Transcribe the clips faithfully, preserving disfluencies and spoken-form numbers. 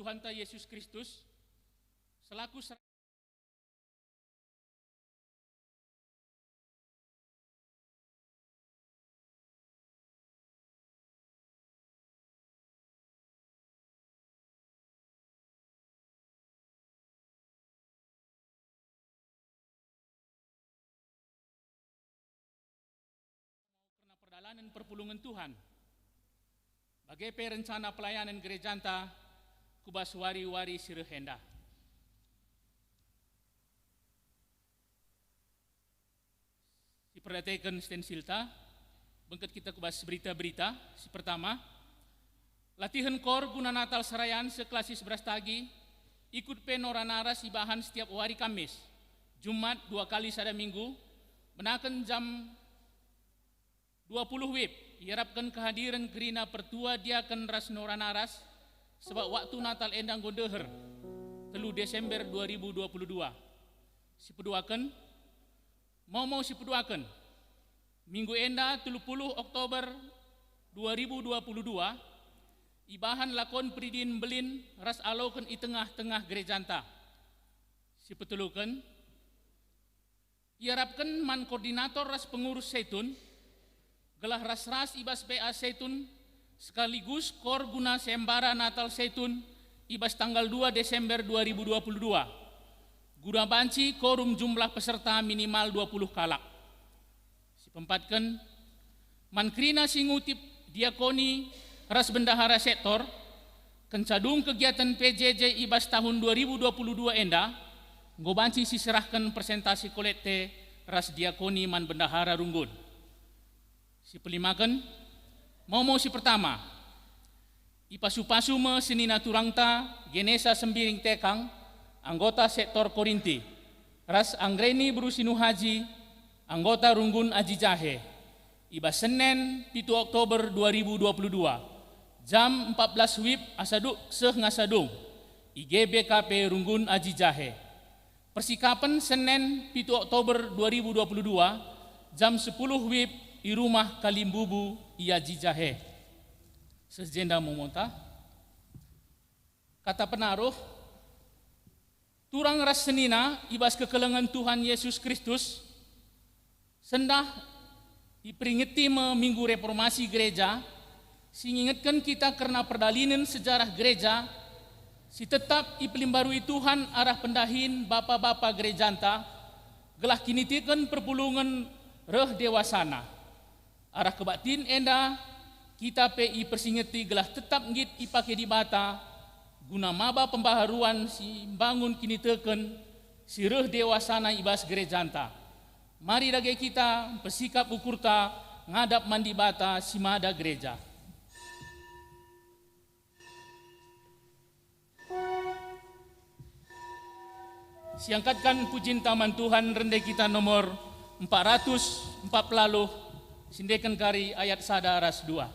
Tuhanta Yesus Kristus, selaku ser- Kerna perdalanen perpulungen Tuhan, bage pe rencana pelayanen gerejanta ku bas wari-wari si reh enda. Siperdiateken stensilta, bengket kita ku bas berita-berita. Si pertama, latihen kor guna Natal Serayan seklasis Brastagi, ikut pe Nora Naras ibahan setiap wari Kamis, Jumat dua kali sada minggu, menaken jam dua puluh wib, iarapken kehadiren kerina pertua diaken ras Nora Naras, sebab waktu Natal enda enggo ndeher, telu Desember dua ribu dua puluh dua. Sipeduaken, Momo sipeduaken. Minggu enda, telu puluh Oktober dua ribu dua puluh dua, ibahan lakon peridin mbelin ras aloken i tengah-tengah gerejanta. Sipeteluken, iarapken man koordinator ras pengurus Seitun, gelah ras-ras i bas P A Seitun sekaligus kor guna sembara Natal Seitun i bas tanggal dua Desember dua ribu dua puluh dua, guna banci korum jumlah peserta minimal dua puluh kalak. Sipempatken, man kerina si ngutip diakoni ras bendahara sektor, kenca dung kegiatan P J J i bas tahun dua ribu dua puluh dua enda, enggo banci siserahken persentase kolekte ras diakoni man bendahara runggun. Sipelimaken, Momo si pertama, ipasu-pasu me senina turangta Genesa Sembiring Tekang, anggota sektor Korinti, ras Anggreni Beru Sinuhaji, anggota runggun aji jahe, i bas Senen pitu Oktober dua ribu dua puluh dua, jam empat belas wib asa duk seh ngasa dung, i G B K P runggun aji jahe. Persikapen Senen pitu Oktober dua ribu dua puluh dua, jam sepuluh wib i rumah Kalimbubu i aji jahe. Seh jenda momonta. Kata penaruh, turang ras senina i bas kekelengen Tuhan Yesus Kristus, sendah iperingeti me Minggu Reformasi Gereja, si ngingetken kita kerna perdalinen sejarah gereja, si tetap ipelimbarui Tuhan arah pendahin bapa-bapa gerejanta, gelah kiniteken perpulungen reh dewasana. Arah kebaktin enda, kita pe ipersingeti gelah tetap nggit ipake Dibata guna maba pembaharuan si mbangun kiniteken si reh dewasana i bas gerejanta. Mari dage kita mpesikap ukurta ngadap man Dibata si mada gereja. Siangkatken pujinta man Tuhan, rende kita nomor empat ratus empat puluh, sindeken kari ayat sada ras dua.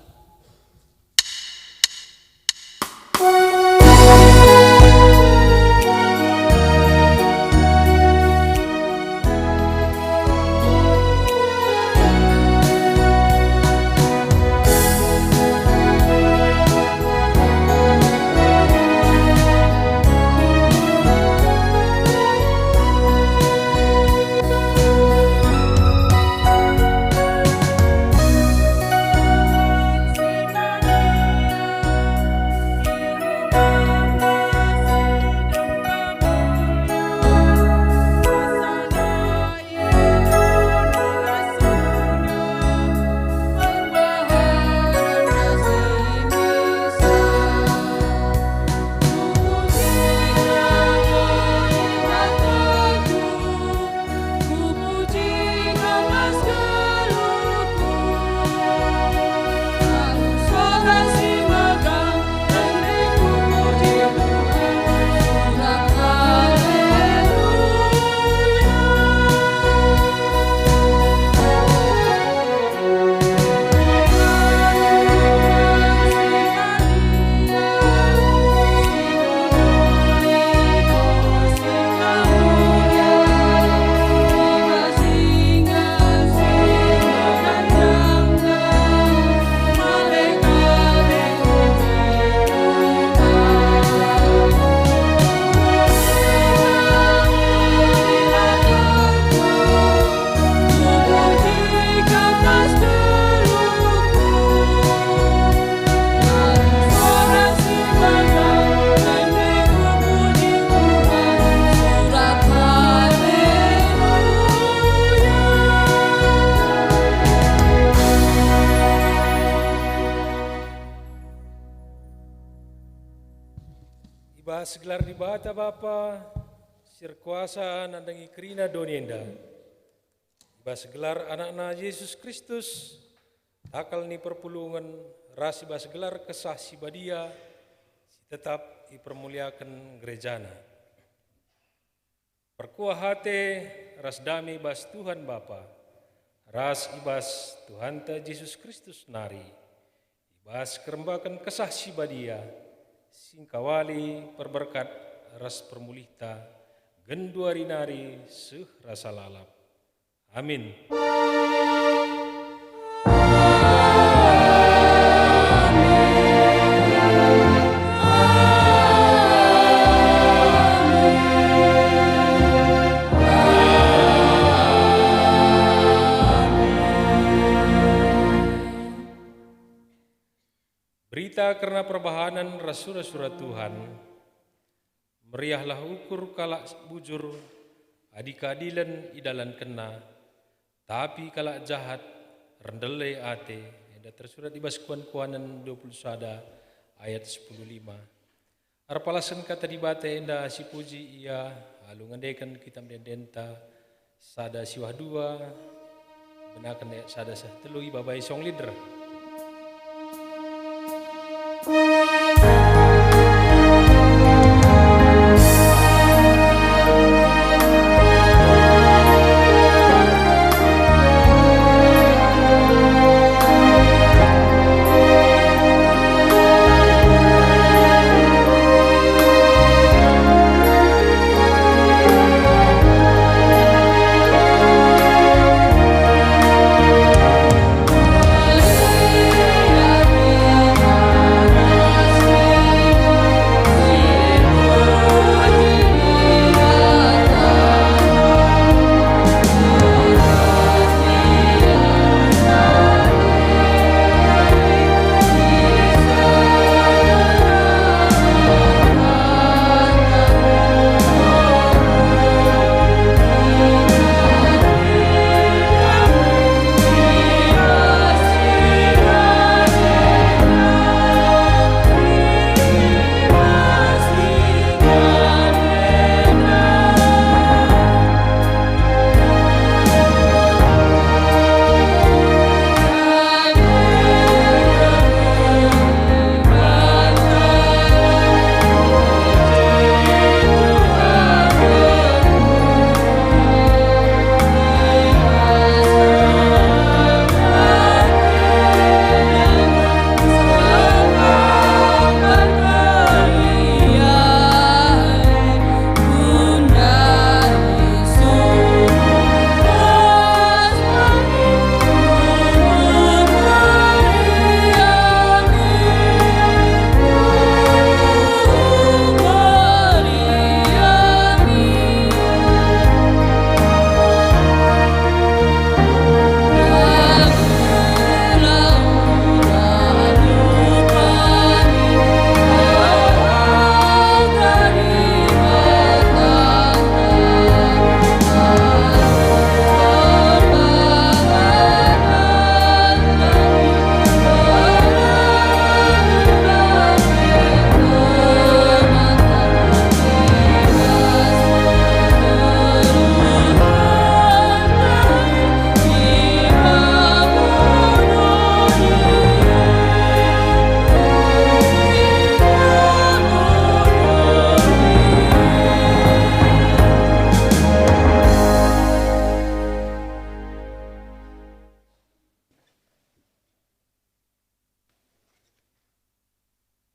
I bas gelar Dibata Bapa, si erkuasa nandangi kerina doni enda. I bas gelar AnakNa Jesus Kristus, takal ni perpulungen, ras i bas gelar Kesah Si Badia, si tetap ipermuliaken gerejana. Perkuah ate ras dame i bas Tuhan Bapa, ras i bas Tuhanta Jesus Kristus nari, i bas kerembaken Kesah Si Badia, si engkawali perberkat ras permulihta, genduari nari seh rasa lalap. Amin. Berita kerna perbahanen ras sura-sura Tuhan. Meriahlah ukur kalak bujur adi keadilen idalankenna, tapi kalak jahat erndele ate. Enda tersurat i bas Kuan-kuanen dua puluh sada ayat sepuluh lima. Erpalasken kata Dibata enda sipuji ia alu ngendeken kitab ende-enda. Sada siwah dua, benaken ayat sada seh telu ibabai song leader.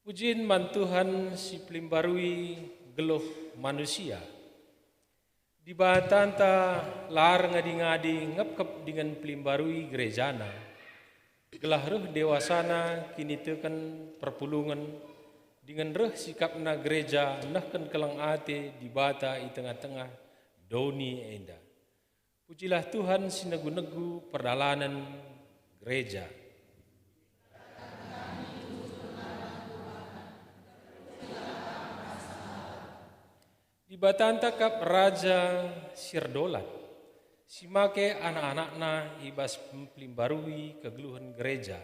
Pujin man Tuhan si pelimbarui geluh manusia. Dibatanta la erngadi-ngadi ngepkep dingen pelimbarui gerejana, gelah reh dewasana kiniteken perpulungen, dingen reh sikapna gereja nehken keleng ate Dibata i tengah-tengah doni enda. Pujilah Tuhan si negu-negu perdalanen gereja. Dibatanta kap Raja si erdolat, si make anak-anakna i bas mpelimbarui kegeluhen gereja.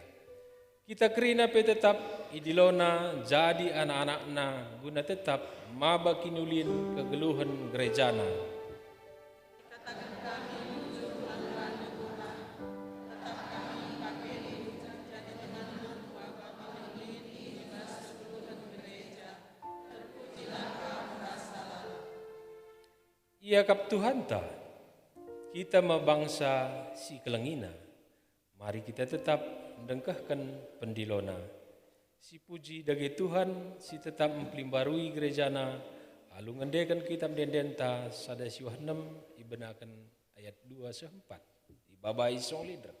Kita kerina pe tetap idilona jadi anak-anakna guna tetap maba kiniulin kegeluhen gerejana. Ikataken kami bujur man bandu Tuhan, tetap kami pakeni bujur jadi temanNdu maba kiniulin i bas kegeluhen gereja. Terpujilah Kam ras lalap. Iakap Tuhanta, kita me bangsa si kelengina. Mari kita tetap ndengkehken pendilona. Sipuji dage Tuhan si tetap mpelimbarui gerejana alu ngendeken Kitap Ende-endenta sada siwah enem ibenaken ayat dua seh empat. Ibabai song lider.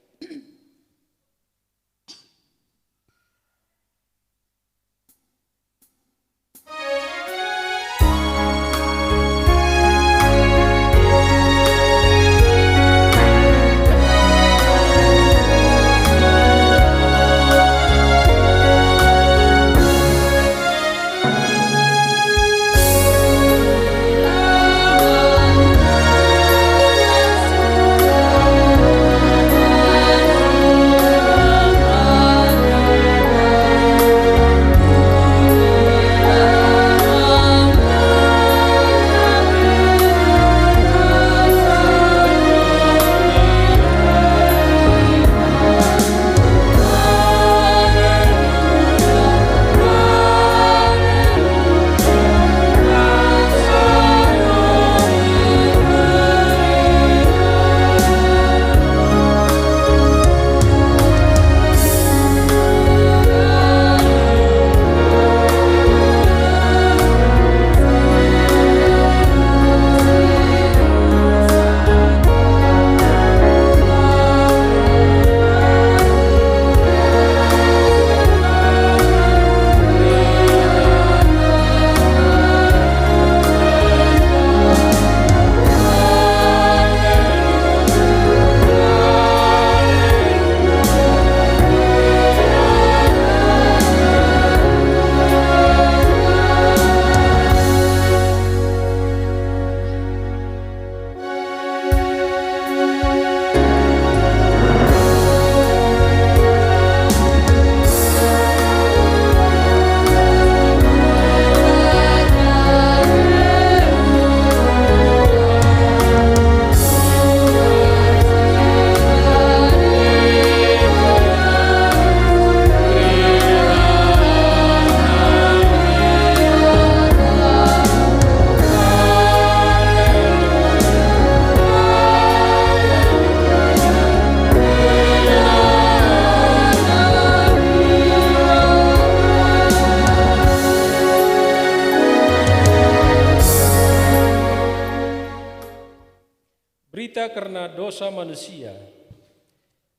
Berita kerna dosa manusia.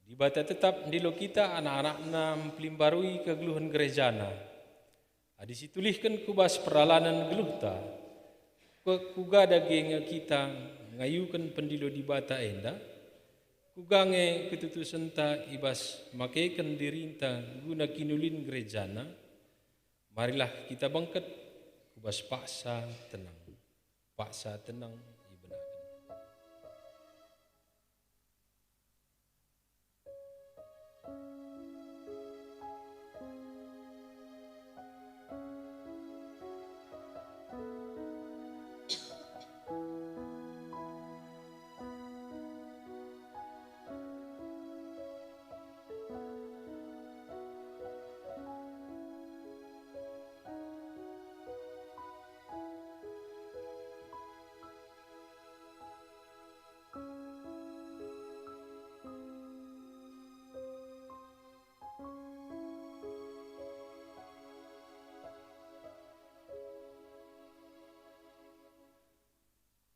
Dibata tetap ndilo kita anak-anakNa mpelimbarui kegeluhen gerejana. Adi situlihken ku bas peralanen geluhta, ku-, kuga dage nge kita ngayuken pendilo Dibata enda? Kuga nge ketutusenta i bas makeken dirinta guna kiniulin gerejana? Marilah kita bengket ku bas paksa tenang. Paksa tenang ibenaken.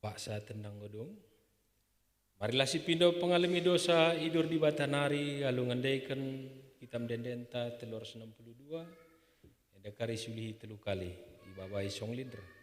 Paksa tenang, godung. Marilah sipindo pengalemi dosa idur Dibata nari alu ngendeken Kitap Ende-endenta telu ratus enam puluh dua, enda kari siulihi telu kali, ibabai song lider.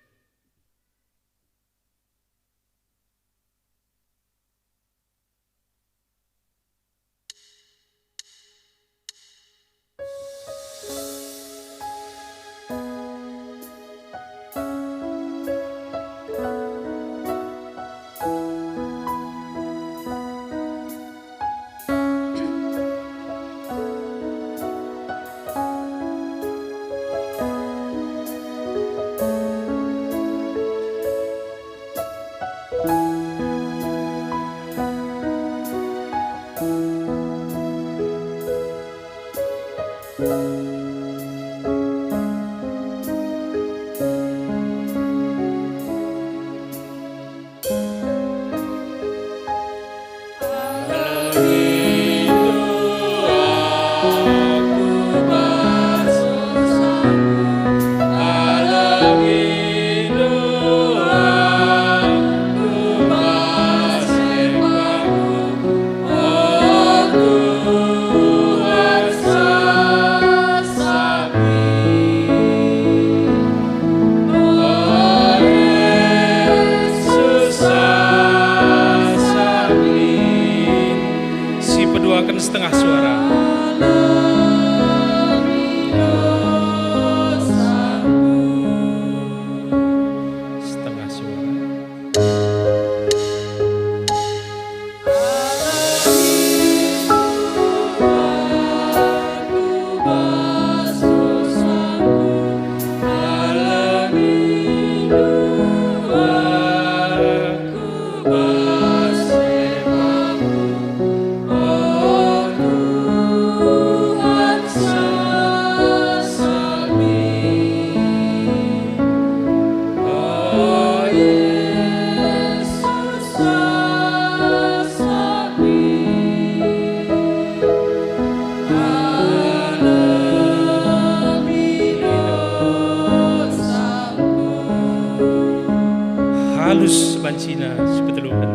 Alus bancina si peteluken.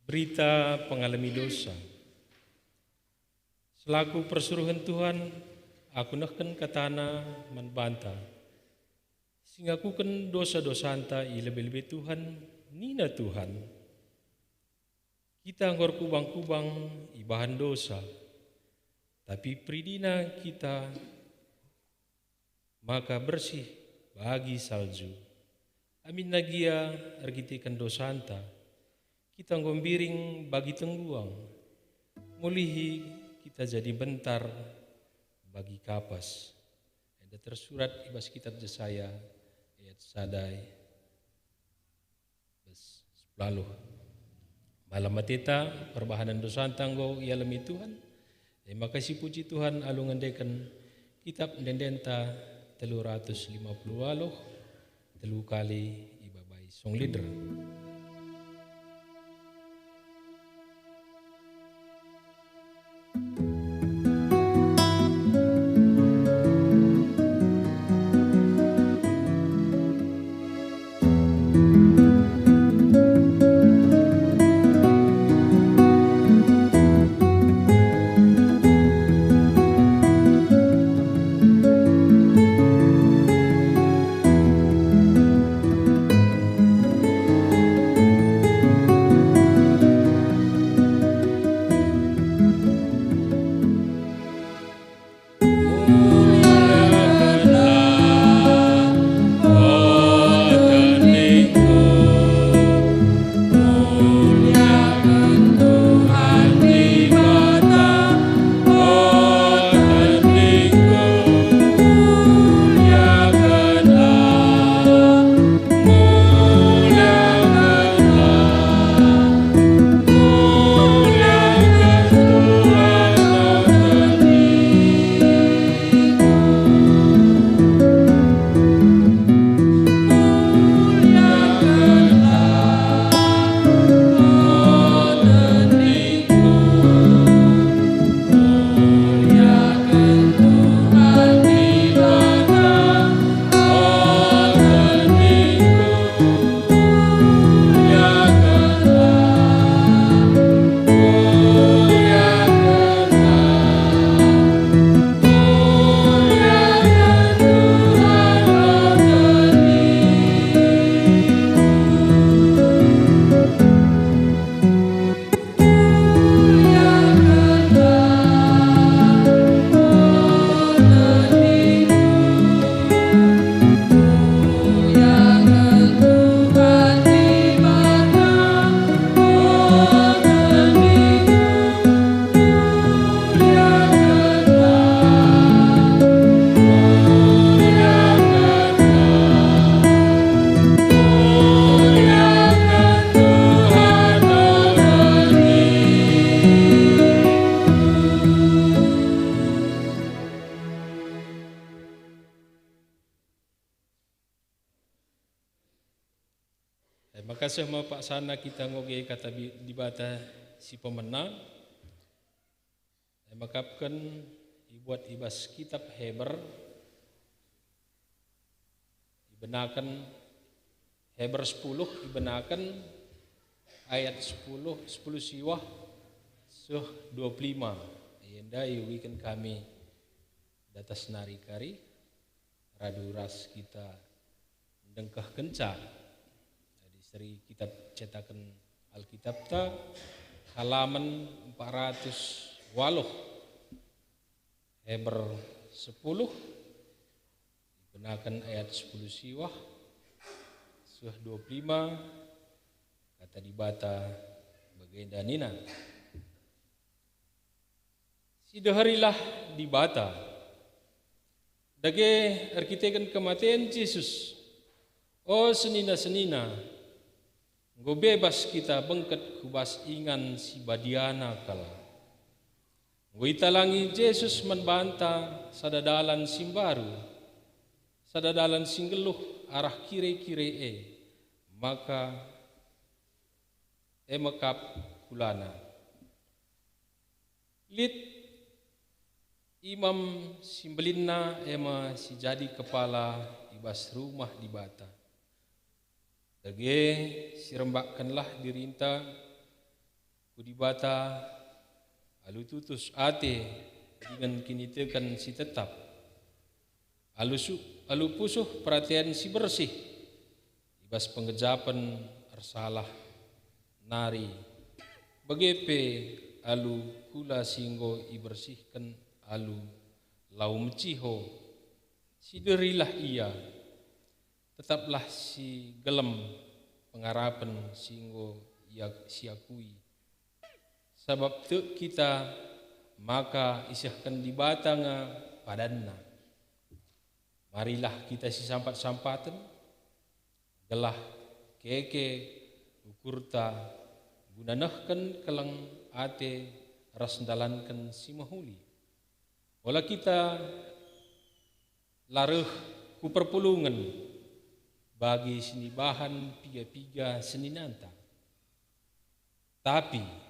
Berita pengalemi dosa. Selaku persuruhen Tuhan, aku nehken kataNa man banta, si ngakuken dosa-dosanta i lebe-lebe Tuhan. Nina Tuhan, "Kita enggo erkubang-kubang ibahan dosa, tapi peridina kita maka bersih bagi salju. Aminna gia erkiteken dosanta, kita enggo mbiring bagi tengguang, mulihi kita jadi mbentar bagi kapas." Enda tersurat i bas kitab Jesaya ayat sada bas sepuluh. Malam ateta, perbahanen dosanta enggo ialemi Tuhan. E maka sipuji Tuhan alu ngendeken kitab ende-endenta telu ratus lima puluh waluh, telu kali ibabai song leader. Eh, makasih me paksana kita ngoge kata Bi-, Dibata si pemena. Eh, makapken ibuat i bas kitab Heber, ibenaken Heber sepuluh, ibenaken ayat sepuluh, sepuluh siwah seh dua puluh lima. Enda iugiken kami datas nari kari. Radu ras kita ndengkehkenca. Jadi seri kita cetaken Alkitabta, halaman empat ratus waluh, Heber sepuluh, ibenaken ayat sepuluh siwah, seh dua puluh lima, Kata Dibata bagenda nina, "Sideherilah Dibata." Dage erkiteken kematen Jesus, o senina-senina, enggo bebas kita bengket ku bas ingan si badiana kal. Enggo italangi Jesus man banta sada dalan si mbaru, sada dalan si nggeluh arah kire-kire e, maka e me kap kulana. Lit imam si mbelinna e me si jadi kepala i bas rumah Dibata. Dage sirembakkenlah dirinta ku Dibata alu tutus ate dingen kiniteken si tetap. Alu su-, alu pusuh peraten si bersih i bas penggejapen ersalah nari, bage pe alu kula si enggo ibersihken alu lau meciho. Siderilah ia, tetaplah si gelem pengarapen si enggo ia siakui. Sabap tek kita maka isehken Dibata nge padanNa. Marilah kita sisampat-sampaten, gelah keke ukurta guna nehken keleng ate ras ndalanken si mehuli. Ola kita la reh ku perpulungen bagi sinibahan piga-piga seninanta. Tapi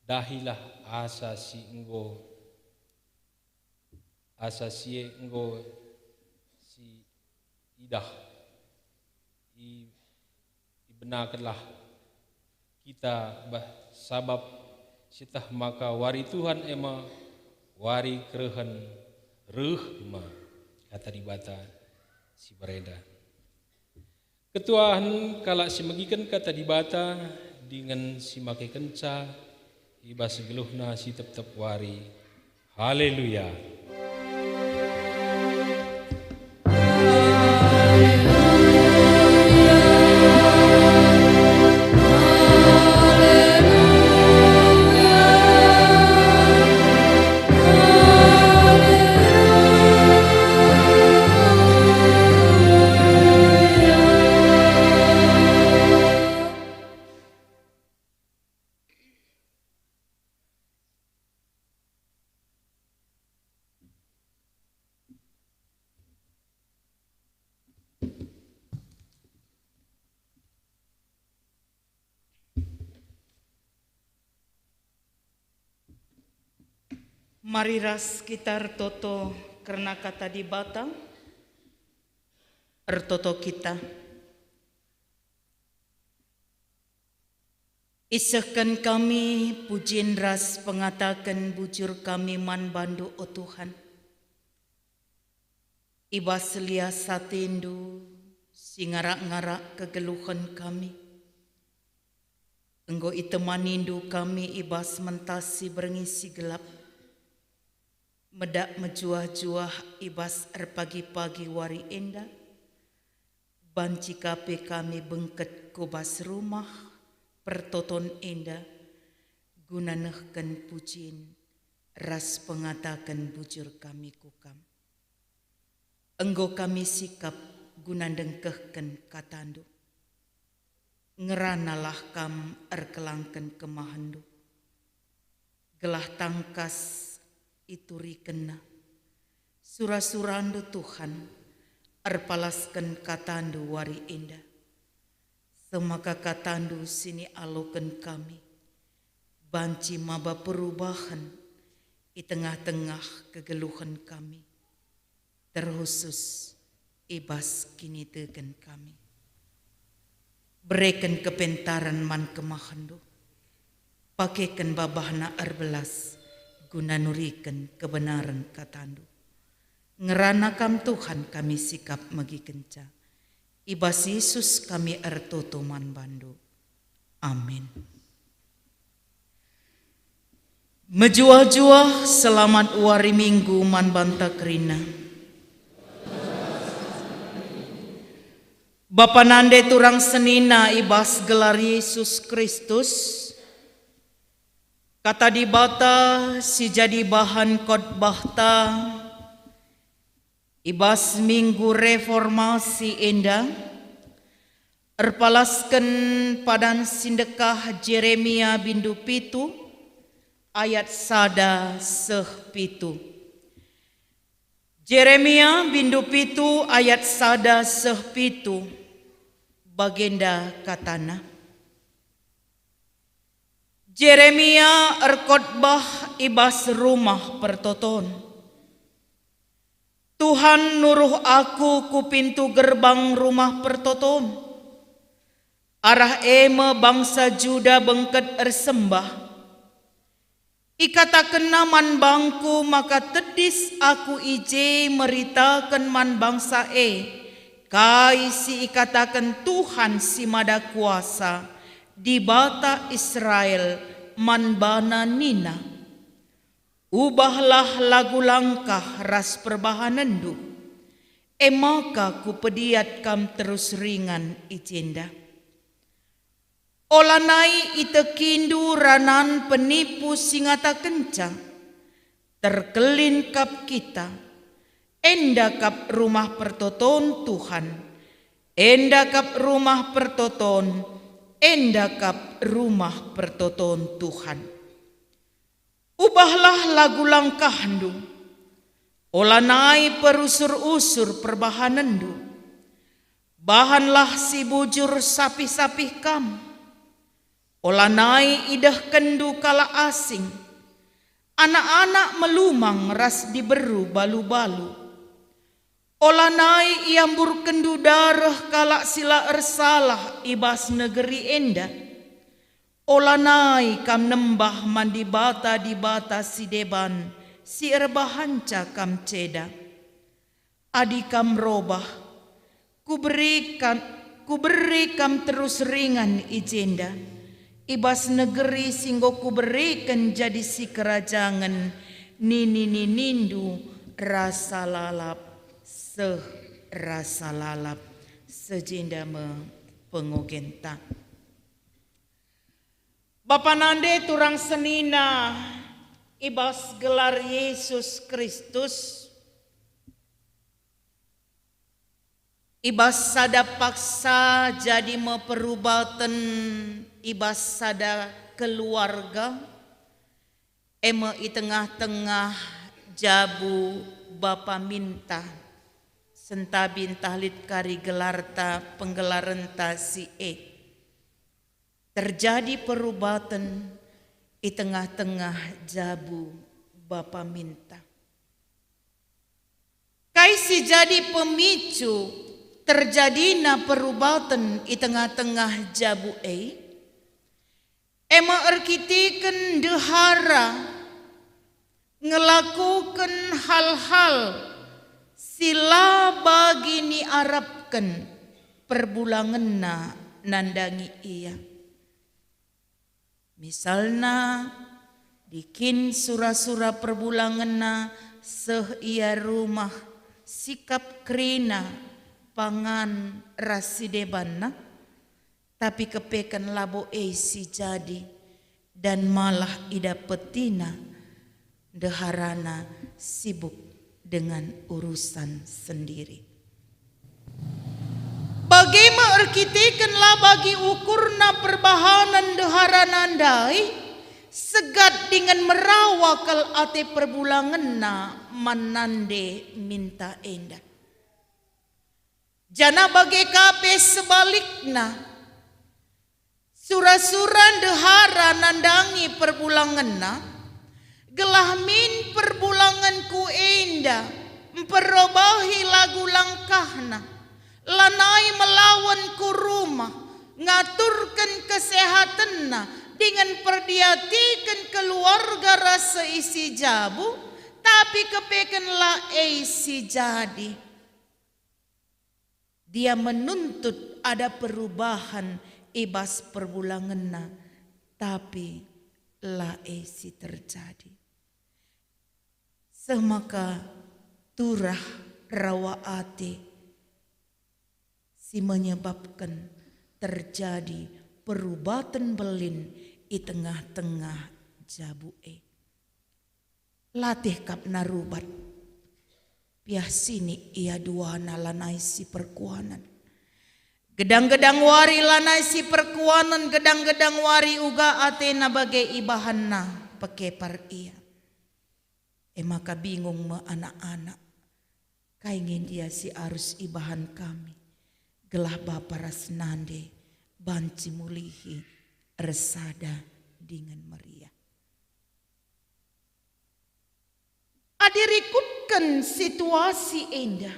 dahilah asa si enggo, asa si e enggo si idah, i-, ibenakenlah kita bah, sabap sieteh maka wari Tuhan e me wari kerehen reh me, Kata Dibata si berenda. Ketuahen kalak si megiken Kata Dibata dingen si makekenca i bas geluhna si tep-tep wari. Haleluya! Mari ras kita ertoto kerna Kata Dibata. Ertoto kita. Isehken kami pujin ras pengataken bujur kami man bandu, o Tuhan, i bas lias atendu si ngarak-ngarak kegeluhen kami. Enggo itemanindu kami i bas mentasi berngi si gelap, medak mejuah-juah i bas erpagi-pagi wari enda, banci ka pe kami bengket ku bas rumah pertoton enda guna nehken pujin ras pengataken bujur kami ku Kam. Enggo kami sikap guna ndengkehken katandu. Ngeranalah Kam erkelangken kemahenndu, gelah tangkas iturikenna. Sura-surandu, Tuhan, erpalasken katandu wari enda. Semaka katandu si nialoken kami, banci maba perubahen i tengah-tengah kegeluhen kami, terkhusus i bas kiniteken kami. Bereken kepentaren man kemahenndu, pakeken babahna erbelas guna nuriken kebenaren katandu. Ngerana Kam, Tuhan, kami sikap megikenca. I bas Yesus kami ertoto man bandu. Amin. Mejuah-juah selamat wari Minggu man banta kerina. Bapa nande turang senina i bas gelar Yesus Kristus, Kata Dibata si jadi bahan khotbahta i bas Minggu Reformasi enda erpalasken padan si ndekah Jeremia bindu pitu ayat sada seh pitu. Jeremia bindu pitu ayat sada seh pitu, bagenda katana. Jeremia erkhotbah i bas rumah pertoton. Tuhan nuruh aku ku pintu gerbang rumah pertoton. Arah e me bangsa Juda bengket ersembah. Ikatakenna man bangku maka tedis aku i je meritaken man bangsa e kai si ikataken Tuhan si Mada Kuasa, Dibata Israel, man bana nina, "Ubahlah lagu langkah ras perbahanenndu, e maka kupediat kam terus ringan i jenda." Olanai itekindu ranan penipu si ngatakenca, "Terkelin kap kita, enda kap rumah pertoton Tuhan, enda kap rumah pertoton, enda kap rumah pertoton Tuhan." Ubahlah lagu langkahndu, olanai perusur-usur perbahanenndu. Bahanlah si bujur sapih-sapih kam, olanai idehkenndu kalak asing. Anak-anak melumang ras diberu balu-balu. Olanai iamburkenndu dareh kalak si la ersalah i bas negeri enda. Olanai kam nembah man dibata-dibata si deban si erbahanca kam ceda. Adi kam robah, kuberikan, kuberi kam terus ringan i jenda, i bas negeri si enggo kuberiken jadi sikerajangen nini-ninindu rasa lalap seh rasa lalap. Sejenda me pengogenta. Bapa nande turang senina i bas gelar Yesus Kristus, i bas sada paksa jadi me perubaten i bas sada keluarga, e me i tengah-tengah jabu bapa minta, sentabi ntah lit kari gelarta, penggelarenta si e. Terjadi perubaten i tengah-tengah jabu bapa minta. Kai si jadi pemicu terjadina perubaten i tengah-tengah jabu e? E me erkiteken ndehara ngelakoken hal-hal si la bagi niarapken perbulangenna nandangi ia. Misalna, adi kin sura-sura perbulangenna seh ia rumah sikap kerina pangan ras si debanna, tapi kepeken labo e si jadi, dan malah idapetina ndeharana sibuk dengan urusan sendiri. Bage me erkiteken la bagi ukurna perbahanen ndeharana ndai, segat dingen merawa kal ate perbulangenna man nande minta enda. Janah bage ka pe sebalikna, sura-sura ndehara nandangi perbulangenna, gelah min perbulangenku enda mperobahi lagu langkahna, lanai melawen ku rumah, ngaturken kesehatenna, dingen perdiatiken keluarga ras seisi jabu, tapi kepeken la e si jadi. Dia menuntut ada perubahan i bas perbulangenna, tapi la e si terjadi. Seh maka turah rawa ate si menyebabken terjadi perubaten mbelin i tengah-tengah jabu e. Latih kap narubat. Piah sinik ia duana lanai si perkuanen. Gedang-gedang wari lanai si perkuanen, gedang-gedang wari uga atena bage ibahanna pekepar ia. E maka bingung me anak-anak, kai nge ndia si arus ibahan kami, gelah bapa ras nande banci mulihi ersada dingen meriah. Adi rikutken situasi enda,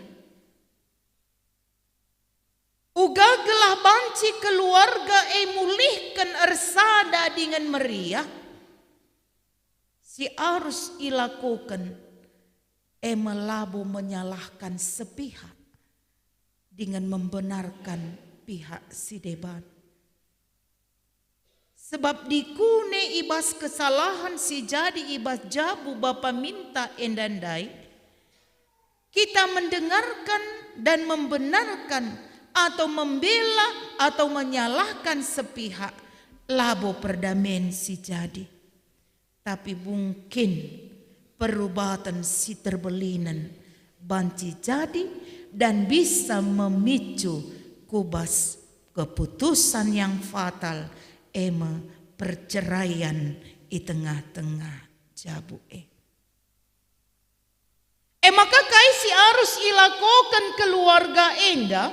uga gelah banci keluarga e mulihken ersada dingen meriah, si arus ilakoken e me labo menyalahkan sepihak dingen membenarkan pihak si deban. Sebab dikune i bas kesalahen si jadi i bas jabu bapa minta enda ndai, kita mendengarkan dan membenarkan atau membela atau menyalahkan sepihak, labo perdamen si jadi. Tapi mungkin perubaten si terbelinen banci jadi dan bisa memicu kubas keputusan yang fatal, e me perceraian i tengah-tengah jabu e. E maka kai si arus ilakoken keluarga enda?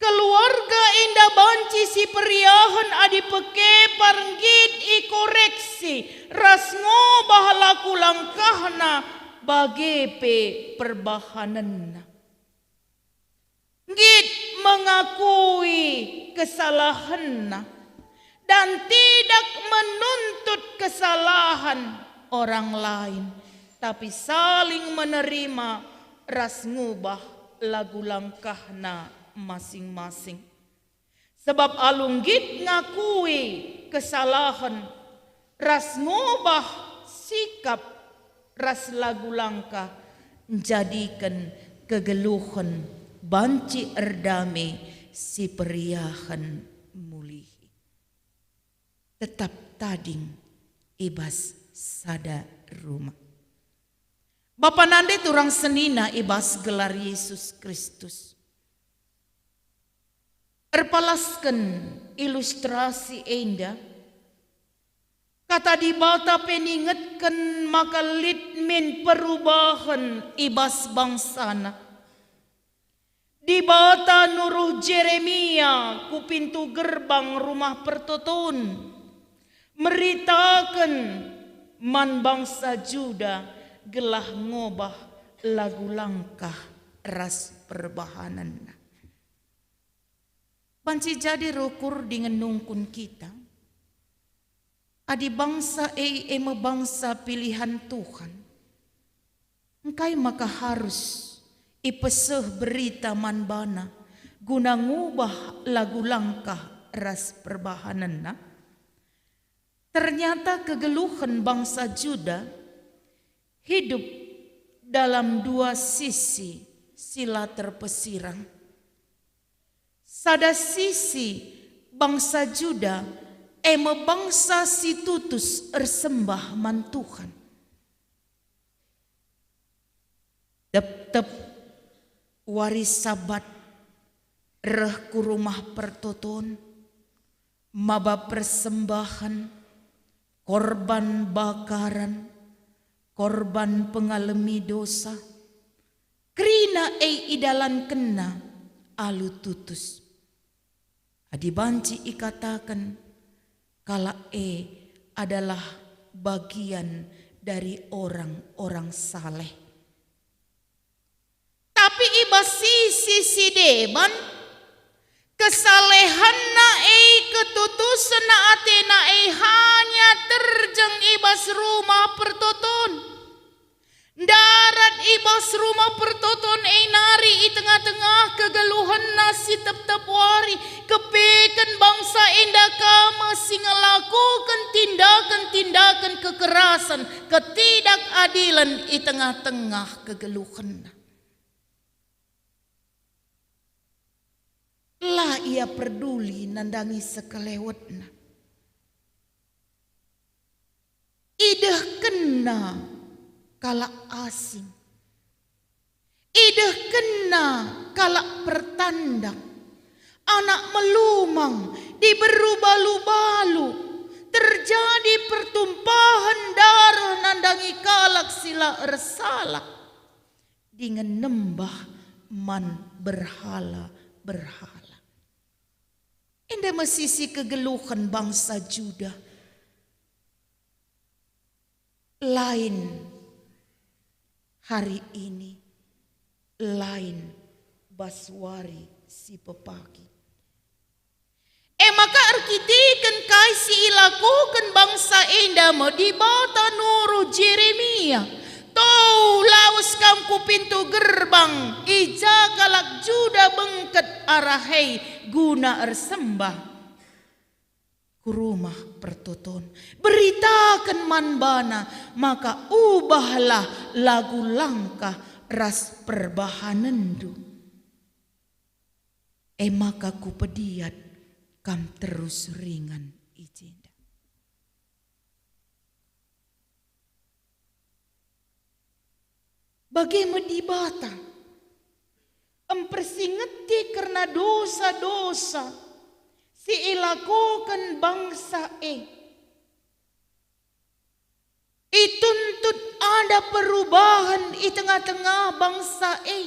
Keluarga enda banci siperiahen adi pekepar nggit ikoreksi ras ngubah laku langkahna bage pe perbahanenna. Nggit mengakui kesalahenna dan tidak menuntut kesalahan orang lain, tapi saling menerima ras ngubah lagu langkahna masing-masing. Sebab alu nggit ngakui kesalahen ras ngubah sikap ras lagu langkah, njadiken kegeluhen banci erdame siperiahen mulihi. Tetap tading i bas sada rumah. Bapa nande turang senina i bas gelar Yesus Kristus. Erpalasken ilustrasi enda, Kata Dibata pe ningetken maka lit min perubahen i bas bangsaNa. Dibata nuruh Jeremia ku pintu gerbang Rumah Pertoton, meritaken man bangsa Juda gelah ngobah lagu langkah ras perbahanenna. Banci jadi rukur dingen nungkun kita, adi bangsa e, e me bangsa pilihan Tuhan, engkai maka harus ipeseh berita man bana guna ngubah lagu langkah ras perbahanenna? Ternyata kegeluhen bangsa Juda hidup dalam dua sisi si la terpesirang. Sada sisi, bangsa Juda e me bangsa si tutus ersembah man Tuhan. Tep-tep wari Sabat reh ku Rumah Pertoton, maba persembahen, korban bakaran, korban pengalemi dosa, kerina e idalankenna alu tutus. Adi banci ikataken, kalak e adalah bagian dari orang-orang saleh. Tapi i bas sisi si deban, kesalehenna e, ketutusen atena e hanya terjeng i bas Rumah Pertoton. Ndarat i Bas rumah pertoton e nari i tengah-tengah kegeluhenna si tep-tep wari, kepeken bangsa enda ka me si ngelakoken tindaken-tindaken kekerasen, ketidakadilen i tengah-tengah kegeluhenna. La ia perduli nandangi sekelewetna. Idehkenna kalak asing. Idehkenna kalak pertandang. Anak melumang, diberu balu-balu. Terjadi pertumpahen dareh nandangi kalak si la ersalah. Dingen nembah man berhala-berhala. Enda me sisi kegeluhen bangsa Juda. Lain hari ini, lain bas wari si pepagi. E maka erkiteken kai si ilakoken bangsa enda me Dibata nuruh Jeremia, "To, lawes kam ku pintu gerbang, i ja kalak Juda bengket arah e guna ersembah ku rumah pertoton. Beritaken man bana maka ubahlah lagu langkah ras perbahanenndu." E maka kupediat kam terus ringan i jenda. Bage me Dibata mpersingeti kerna dosa-dosa si ilakoken bangsa e. Ituntut ada perubahan i tengah-tengah bangsa e.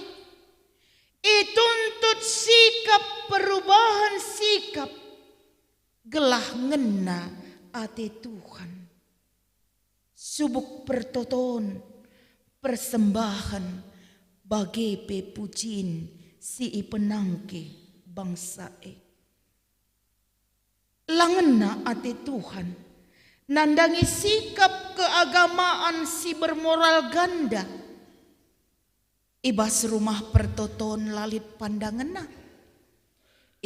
Ituntut sikap, perubahan sikap, gelah ngena ate Tuhan. Subuk pertoton, persembahen, bage pe pujin si ipenangke bangsa e. La ngena ate Tuhan nandangi sikap keagamaan si bermoral ganda. I bas rumah pertoton la lit pandangenna.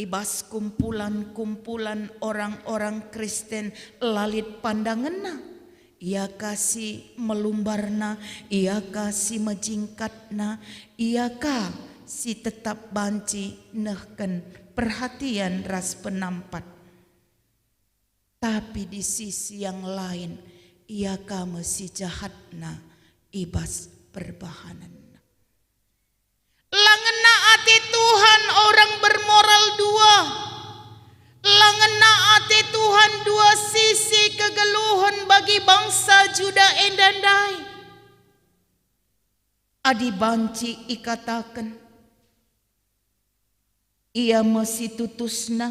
I bas kumpulan-kumpulan orang-orang Kristen la lit pandangenna. Ia ka si melumbarna, ia ka si mejingkatna, ia ka si tetap banci nehken perhatian ras penampat. Tapi di sisi yang lain, ia ka me si jahatna i bas perbahanenna. La ngena ate Tuhan orang bermoral dua. La ngena ate Tuhan dua sisi kegeluhen bagi bangsa Juda enda ndai. Adi banci ikataken, "Ia me si tutusna,"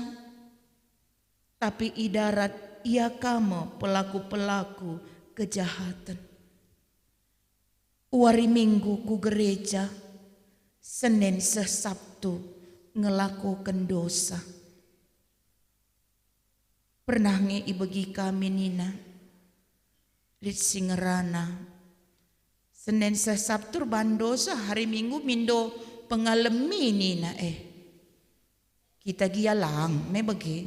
tapi i darat ia ka me pelaku-pelaku kejahaten. Wari Minggu ku gereja, Senin seh Sabtu ngelakoken dosa. Pernah nge ibegi kami nina, lit si ngerana, Senin seh Sabtu erban dosa, hari Minggu mindo pengalemi nina, eh. Kita gia lang me bage,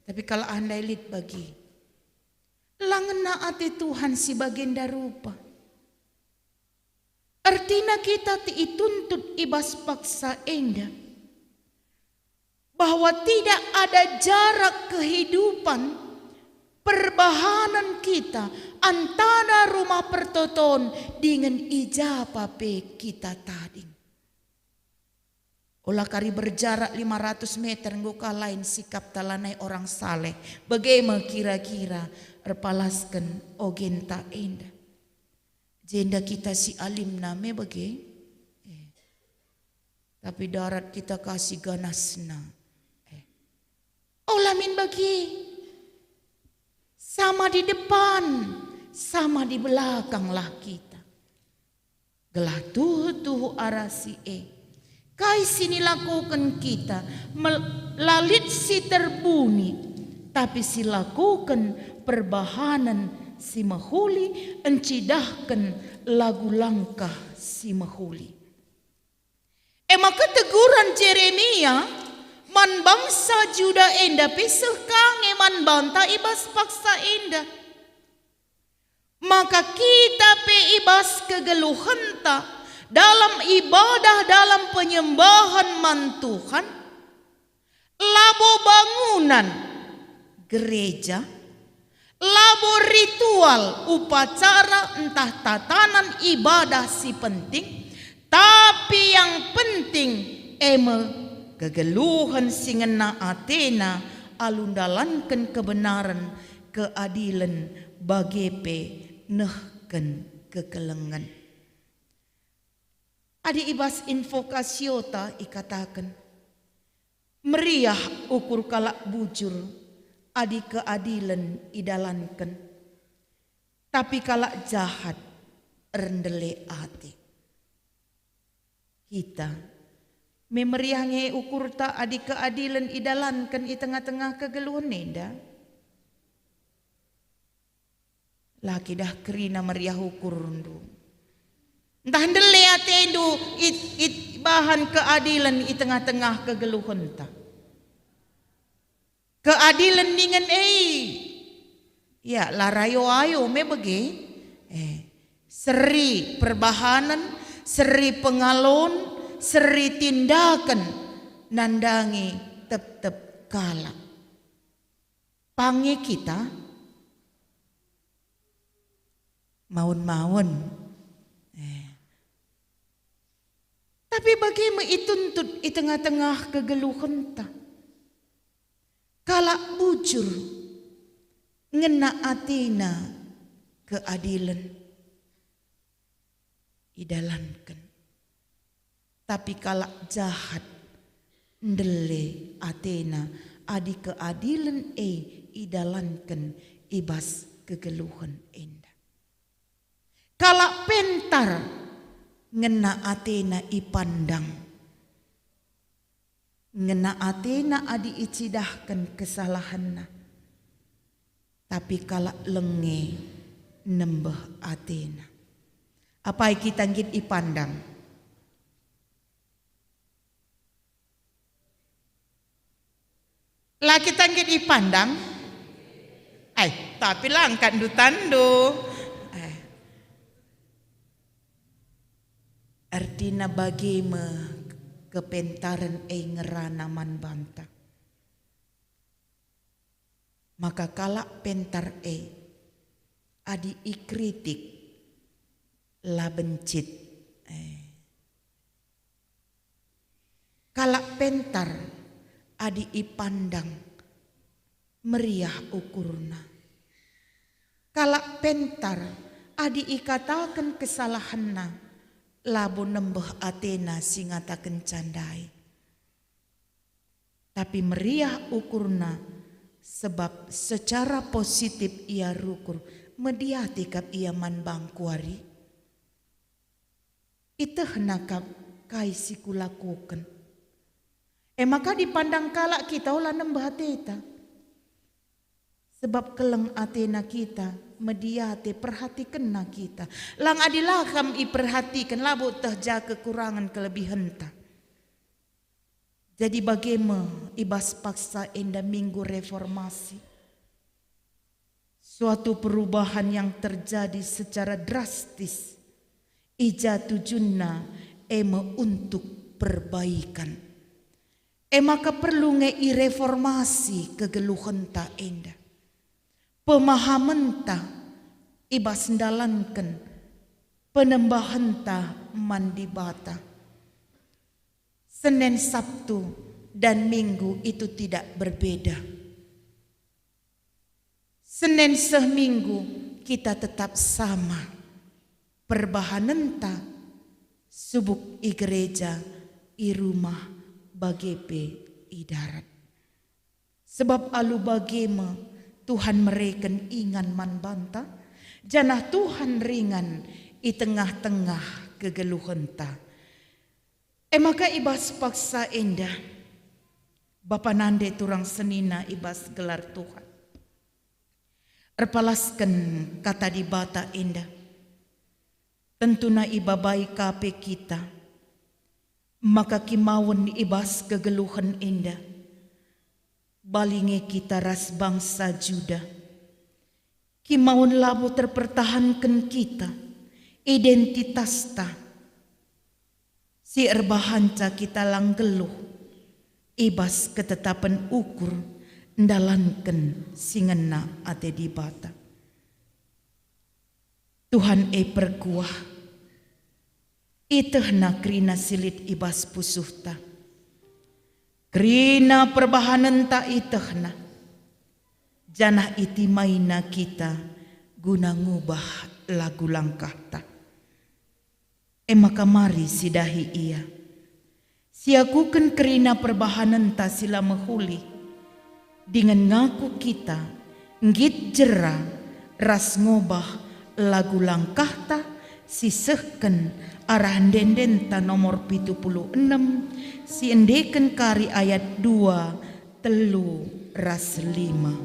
tapi kalak ndai lit bage. La ngena ate Tuhan si bagenda rupa. Ertina kita te ituntut i bas paksa enda, bahwa tidak ada jarak kehidupan, perbahanen kita antara rumah pertoton dingen i ja pa pe kita tading. Ola kari berjarak lima ratus meter enggo ka lain sikapta lanai orang saleh. Bage me kira-kira erpalasken ogenta enda. Jenda kita si alimna me bage. Eh. Tapi darat kita ka si ganasna. Eh. Ola min bage. Sama di depan, sama di belakanglah kita. Gelah tuhu-tuhu arah si e. Kai si nilakoken kita? Mel-, la lit si terbuni, tapi si lakoken perbahanen si mehuli, encidahken lagu langkah si mehuli. E maka teguren Jeremia man bangsa Juda enda pe seh ka nge man banta i bas paksa enda. Maka kita pe i bas kegeluhenta, dalam ibadah, dalam penyembahan man Tuhan, labo bangunan gereja, labo ritual, upacara, ntah tatanan ibadah si penting, tapi yang penting e me kegeluhen si ngena atena alu ndalanken kebenaren, keadilen, bage pe nehken kekelengen. Adi i bas invokasiota ikataken, "Meriah ukur kalak bujur adi keadilen idalanken, tapi kalak jahat erndele ate." Kita me meriah nge ukurta adi keadilen idalanken i tengah-tengah kegeluhen enda? La kin dah kerina meriah ukurndu, ntah ndele atendu it, it, ibahan keadilen i tengah-tengah kegeluhenta. Keadilen ningen e, ya, la rayo-ayo me bage. Eh, seri perbahanen, seri pengalon, seri tindaken nandangi tep-tep kalak. Pang nge kita maun-maun. Eh. Tapi bage me ituntut i tengah-tengah kegeluhenta. Kalak bujur ngena atena keadilen idalanken. Tapi kalak jahat ndele atena adi keadilen e idalanken i bas kegeluhen enda. Kalak pentar ngena atena ipandang. Ngena atena adi icidahken kesalahenna, tapi kalak lenge nembeh atena. Apai kita nggit ipandang? La kita nggit ipandang? Ai, tapi la ngkatndu tandu. Eh. Ertina bage me kepentaren e ngerana man banta. Maka kalak pentar e, adi ikritik, la bencit. Eh. Kalak pentar, adi ipandang, meriah ukurna. Kalak pentar, adi ikataken kesalahenna, labo nembeh atena si ngatakenca ndai. Tapi meriah ukurna, sebab secara positif ia rukur, mediate kap ia man bangku ari. Itehna kap kai si kulakoken. E maka dipandang kalak kita ola nembeh ateta. Sebab keleng atena kita, mediate perhatikenna kita. Lang adi la kam iperhatiken, labo teh ja kekurangen kelebihenta. Jadi bage me i bas paksa enda Minggu Reformasi. Suatu perubahan yang terjadi secara drastis, i ja tujunna e me untuk perbaikan. E maka perlu nge ireformasi kegeluhenta enda, pemahamenta i bas ndalanken penembahenta man Dibata. Senin, Sabtu, dan Minggu itu tidak berbeda. Senin seh Minggu kita tetap sama. Perbahanenta subuk i gereja, i rumah, bage pe i darat. Sebab alu bage me Tuhan mereken ingan man banta, janah Tuhan ringan i tengah-tengah kegeluhenta. E maka i bas paksa enda, bapa nande turang senina i bas gelar Tuhan, Erpalasken Kata Dibata enda, tentuna ibabai ka pe kita maka kimawen i bas kegeluhen enda. Bali nge kita ras bangsa Juda. Kimawen labo terpertahanken kita identitasta, si erbahanca kita la nggeluh i bas ketetapen ukur ndalanken si ngena ate Dibata. Tuhan e perkuah, itehNa kerina si lit i bas pusuhta. Kerina perbahanenta itehNa, janah itimaina kita guna ngubah lagu langkahta. E maka mari sidahi Ia. Siakuken kerina perbahanenta si la mehuli, dingen ngaku kita nggit jera ras ngobah lagu langkahta si sehken arah ende-endenta nomor pitu puluh enem, si endeken kari ayat dua, telu, ras lima.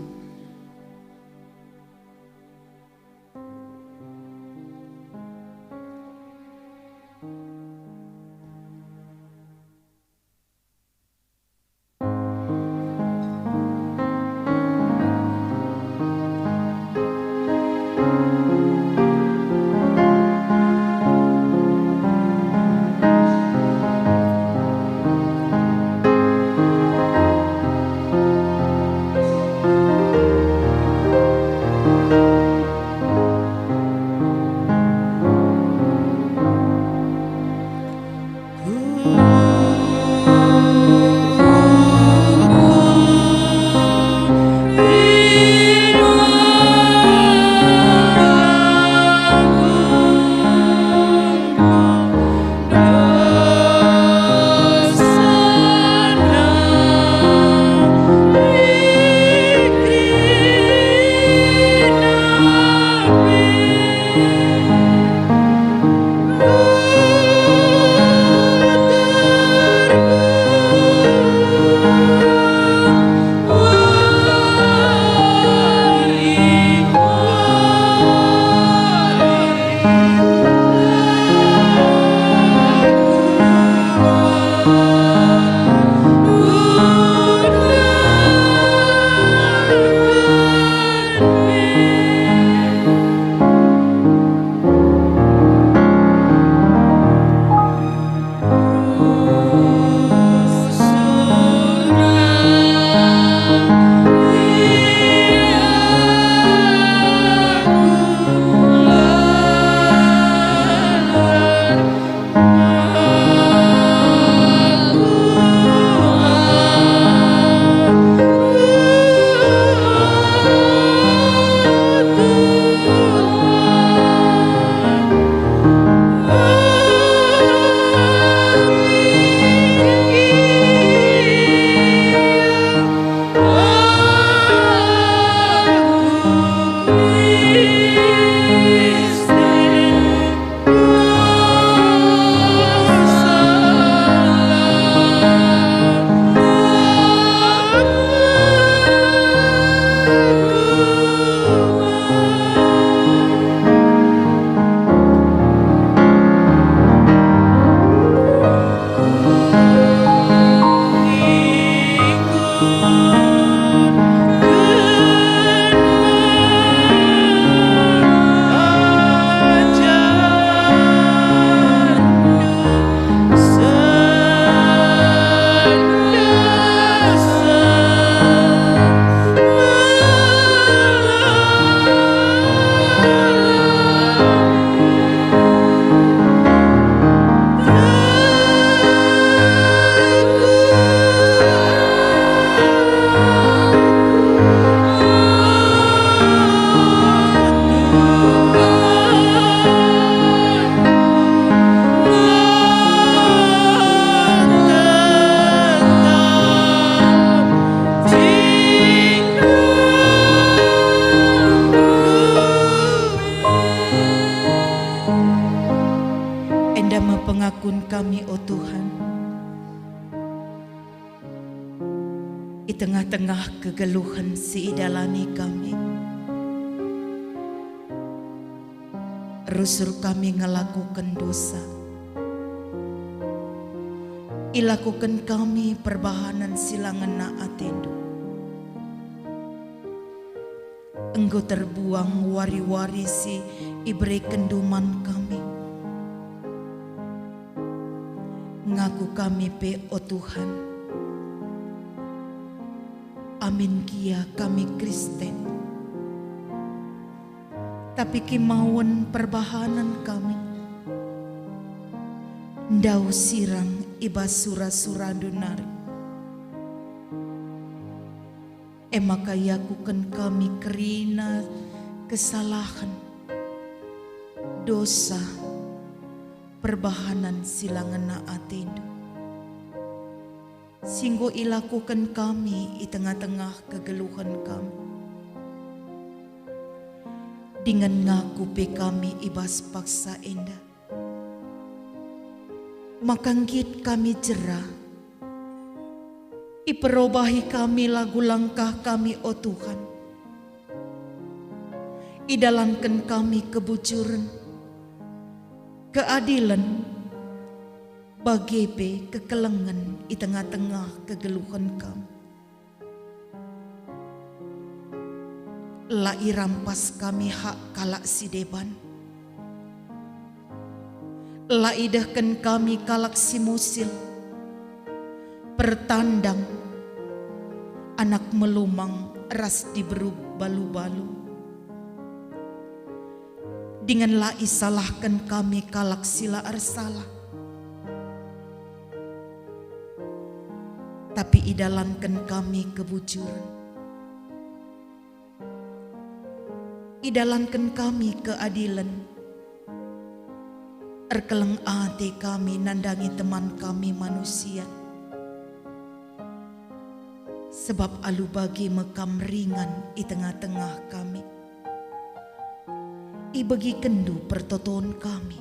Enda me pengakun kami, o Tuhan, i tengah-tengah kegeluhen si idalani kami. Rusur kami ngelakoken dosa. Ilakoken kami perbahanen si la ngena atendu. Enggo terbuang wari-wari si iberekenndu man kami. Ngaku kami pe, o Tuhan, amin gia kami Kristen, tapi kimawen perbahanen kami ndauh sirang i bas sura-surandu nari. E maka iakuken kami kerina kesalahen, dosa, perbahanen si la ngena atendu, si enggo ilakoken kami i tengah-tengah kegeluhen kami. Dingen ngaku pe kami i bas paksa enda, maka nggit kami jera. Iperobahi kami lagu langkah kami, o Tuhan. Idalanken kami kebujuren, keadilen, bage pe kekelengen i tengah-tengah kegeluhen kami. La irampas kami hak kalak si deban. La idehken kami kalak si musil, pertandang, anak melumang ras diberu balu-balu. Dingen la isalahken kami kalak si la ersalah, tapi idalanken kami kebujuren. Idalanken kami keadilen. Erkeleng ate kami nandangi teman kami manusia, sebab alu bage me Kam ringan i tengah-tengah kami. Ibegikenndu pertoton kami,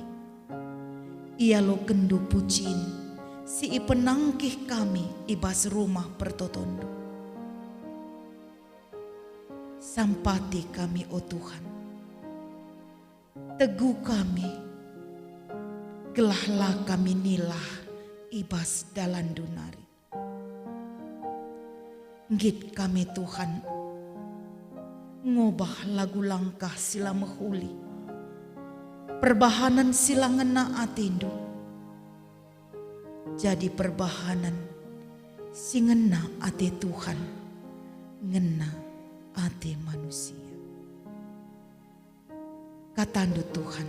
ialokenndu pujin si ipenangkih kami i bas rumah pertotonndu. Sampati kami, o Tuhan. Tegu kami, gelah la kami nilah i bas dalanndu nari. Nggit kami, Tuhan, ngobah lagu langkah si la mehuli, perbahanen si la ngena atendu, jadi perbahanen si ngena ate Tuhan, ngena ate manusia. KataNdu, Tuhan,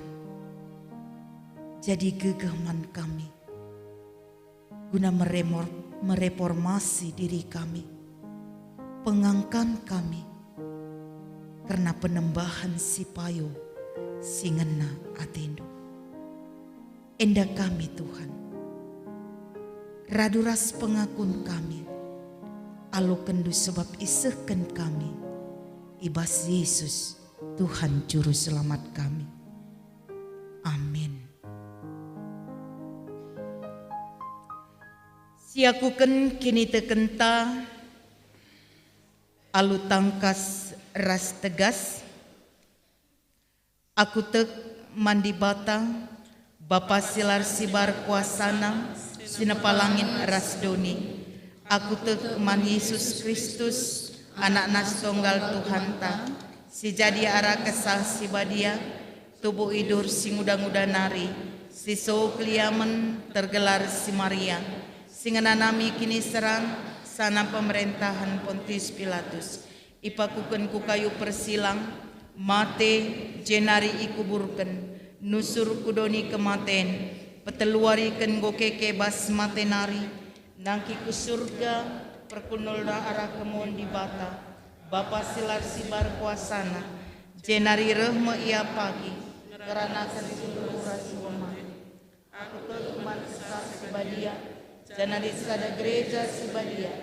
jadi gegeh man kami, guna meremor-, mereformasi diri kami, pengangkan kami kerna penembahen si payo si ngena ateNdu. Enda kami, Tuhan, radu ras pengakun kami, alokenNdu sebab isehken kami i bas Yesus, Tuhan Juru Selamat kami. Amin. Siakuken kinitekenta alu tangkas ras tegas. Aku tek man Dibata, Bapa si la ersibar kuasaNa, si nepa langit ras doni. Aku tek man Yesus Kristus, AnakNa si tonggal Tuhanta, si jadi arah Kesah Si Badia, tubuh idur si nguda-nguda nari, si so keliamen tergelar si Maria, si ngenanami kiniseran, sana pemerentahen Pontius Pilatus. Ipakuken ku kayu persilang, mate, jenari ikuburken, nusur ku doni kematen, peteluariken enggo keke bas mate nari, nangkih ku Surga, perkunulna arah kemon Dibata, Bapa si la ersibar kuasaNa, jenari reh me Ia pagi, ngeranaken si nggeluh ras si enggo mate. Aku tek man Kesah Si Badia, janari sada gereja si badia,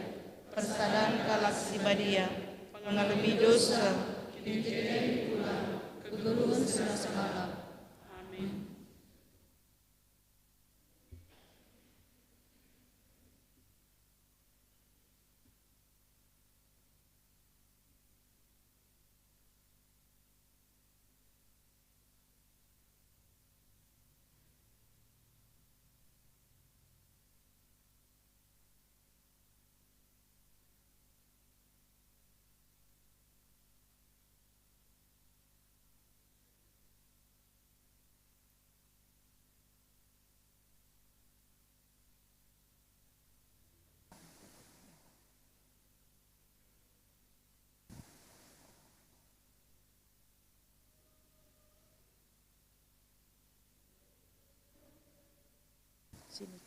persadan kalak si badia, pengalemi dosa, kiniteken kula, kegeluhen si rasa lalap. Amin. Sini.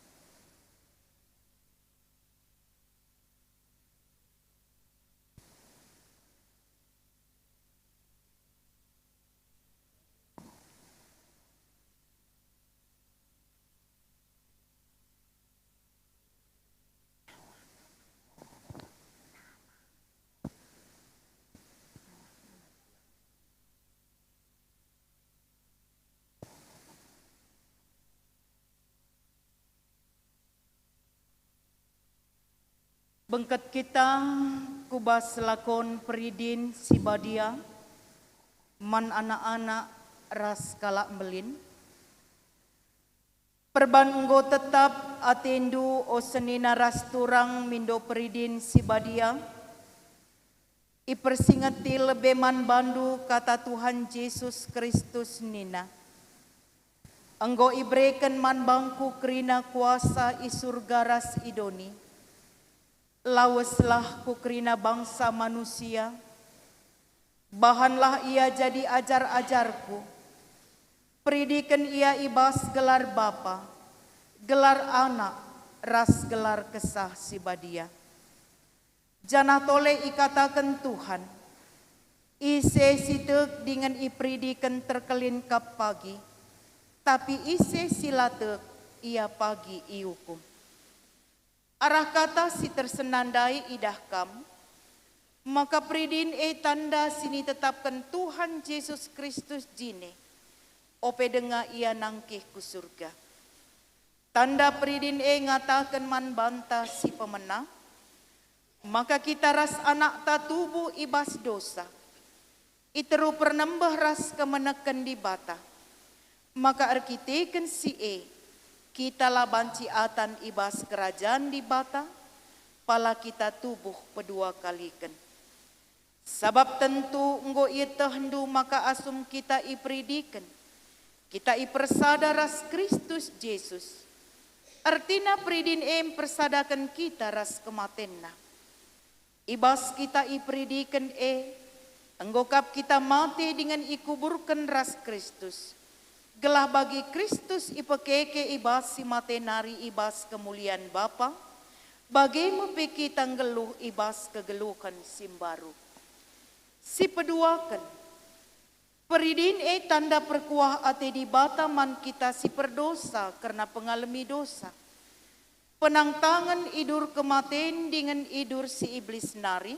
Bengket kita ku bas lakon peridin si badia man anak-anak ras kalak mbelin. Perban enggo tetap atendu, o senina ras turang mindo peridin si badia, ipersingeti lebe man bandu kata Tuhan Jesus Kristus nina, "Enggo ibereken man bangku kerina kuasa i Surga ras i doni. Laweslah ku kerina bangsa manusia, bahanlah ia jadi ajar-ajarKu. Peridiken ia i bas gelar Bapa, gelar Anak, ras gelar Kesah Si Badia." Janah tole ikataken Tuhan, "Ise si tek dingen iperidiken terkelin kap pagi, tapi ise si la tek, ia pagi iukum." Arah kata si tersena ndai idah kam maka peridin e tanda si nitetapken Tuhan Jesus Kristus jine, ope denga ia nangkih ku Surga. Tanda peridin e ngataken man banta si pemena, maka kita ras anakta tubuh i bas dosa, i teruh pernembeh ras kemeneken Dibata, maka erkiteken si e kita la banci atan i bas kerajan Dibata, pala kita tubuh pedua kaliken. Sabap tentu enggo ietehndu maka asum kita iperidiken, kita ipersada ras Kristus Jesus. Ertina peridin e mpersadaken kita ras kematenNa. I bas kita iperidiken e, enggo kap kita mate dingen ikuburken ras Kristus, gelah bagi Kristus ipekeke i bas si mate nari i bas kemulian Bapa, bage me pe kita nggeluh i bas kegeluhen si mbaru. Si peduaken, peridin e tanda perkuah ate Dibata man kita si perdosa kerna pengalemi dosa. Penangtangen idur kematen dingen idur si Iblis nari,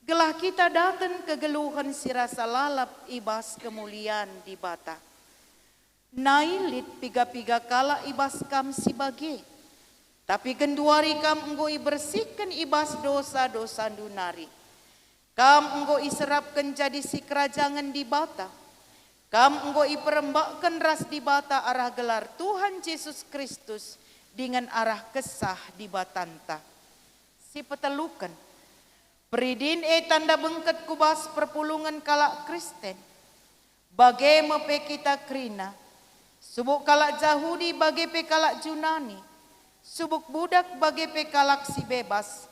gelah kita daten kegeluhen si rasa lalap i bas kemulian Dibata. Nai lit piga-piga kalak i bas kam si bage, tapi genduari kam enggo ibersihken i bas dosa-dosandu nari. Kam enggo iserapken jadi sikerajangen Dibata. Kam enggo iperembakken ras Dibata arah gelar Tuhan Jesus Kristus dingen arah Kesah Dibatanta. Si peteluken, peridin e tanda bengket ku bas perpulungen kalak Kristen. Bage me pe kita kerina, subuk kalak Jahudi bage pe kalak Junani, subuk budak bage pe kalak si bebas,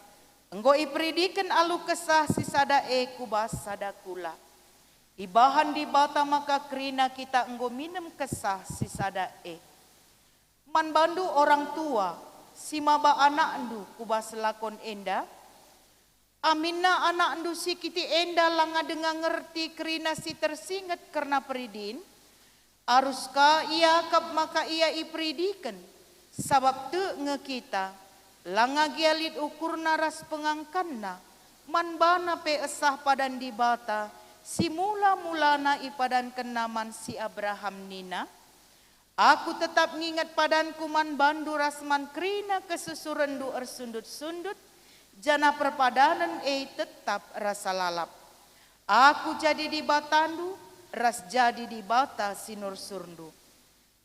enggo iperidiken alu Kesah si sada e ku bas sada kula. Ibahan Dibata maka kerina kita enggo minem Kesah si sada e. Man bandu orang tua si maba anakndu ku bas lakon enda, aminna anakndu si kitik enda langa denga ngerti kerina si tersinget kerna peridin, arus ka iakap maka ia iperidiken, sabap tek nge kita, langa gia lit ukurna ras pengangkanna, man bana pe esah padan Dibata si mula-mulana ipadankenNa man si Abraham nina, "Aku tetap nginget padanKu man bandu ras man kerina kesusurenndu ersundut-sundut, janah perpadanen e tetap rasa lalap. Aku jadi Dibatandu, ras jadi Dibata si nursurndu."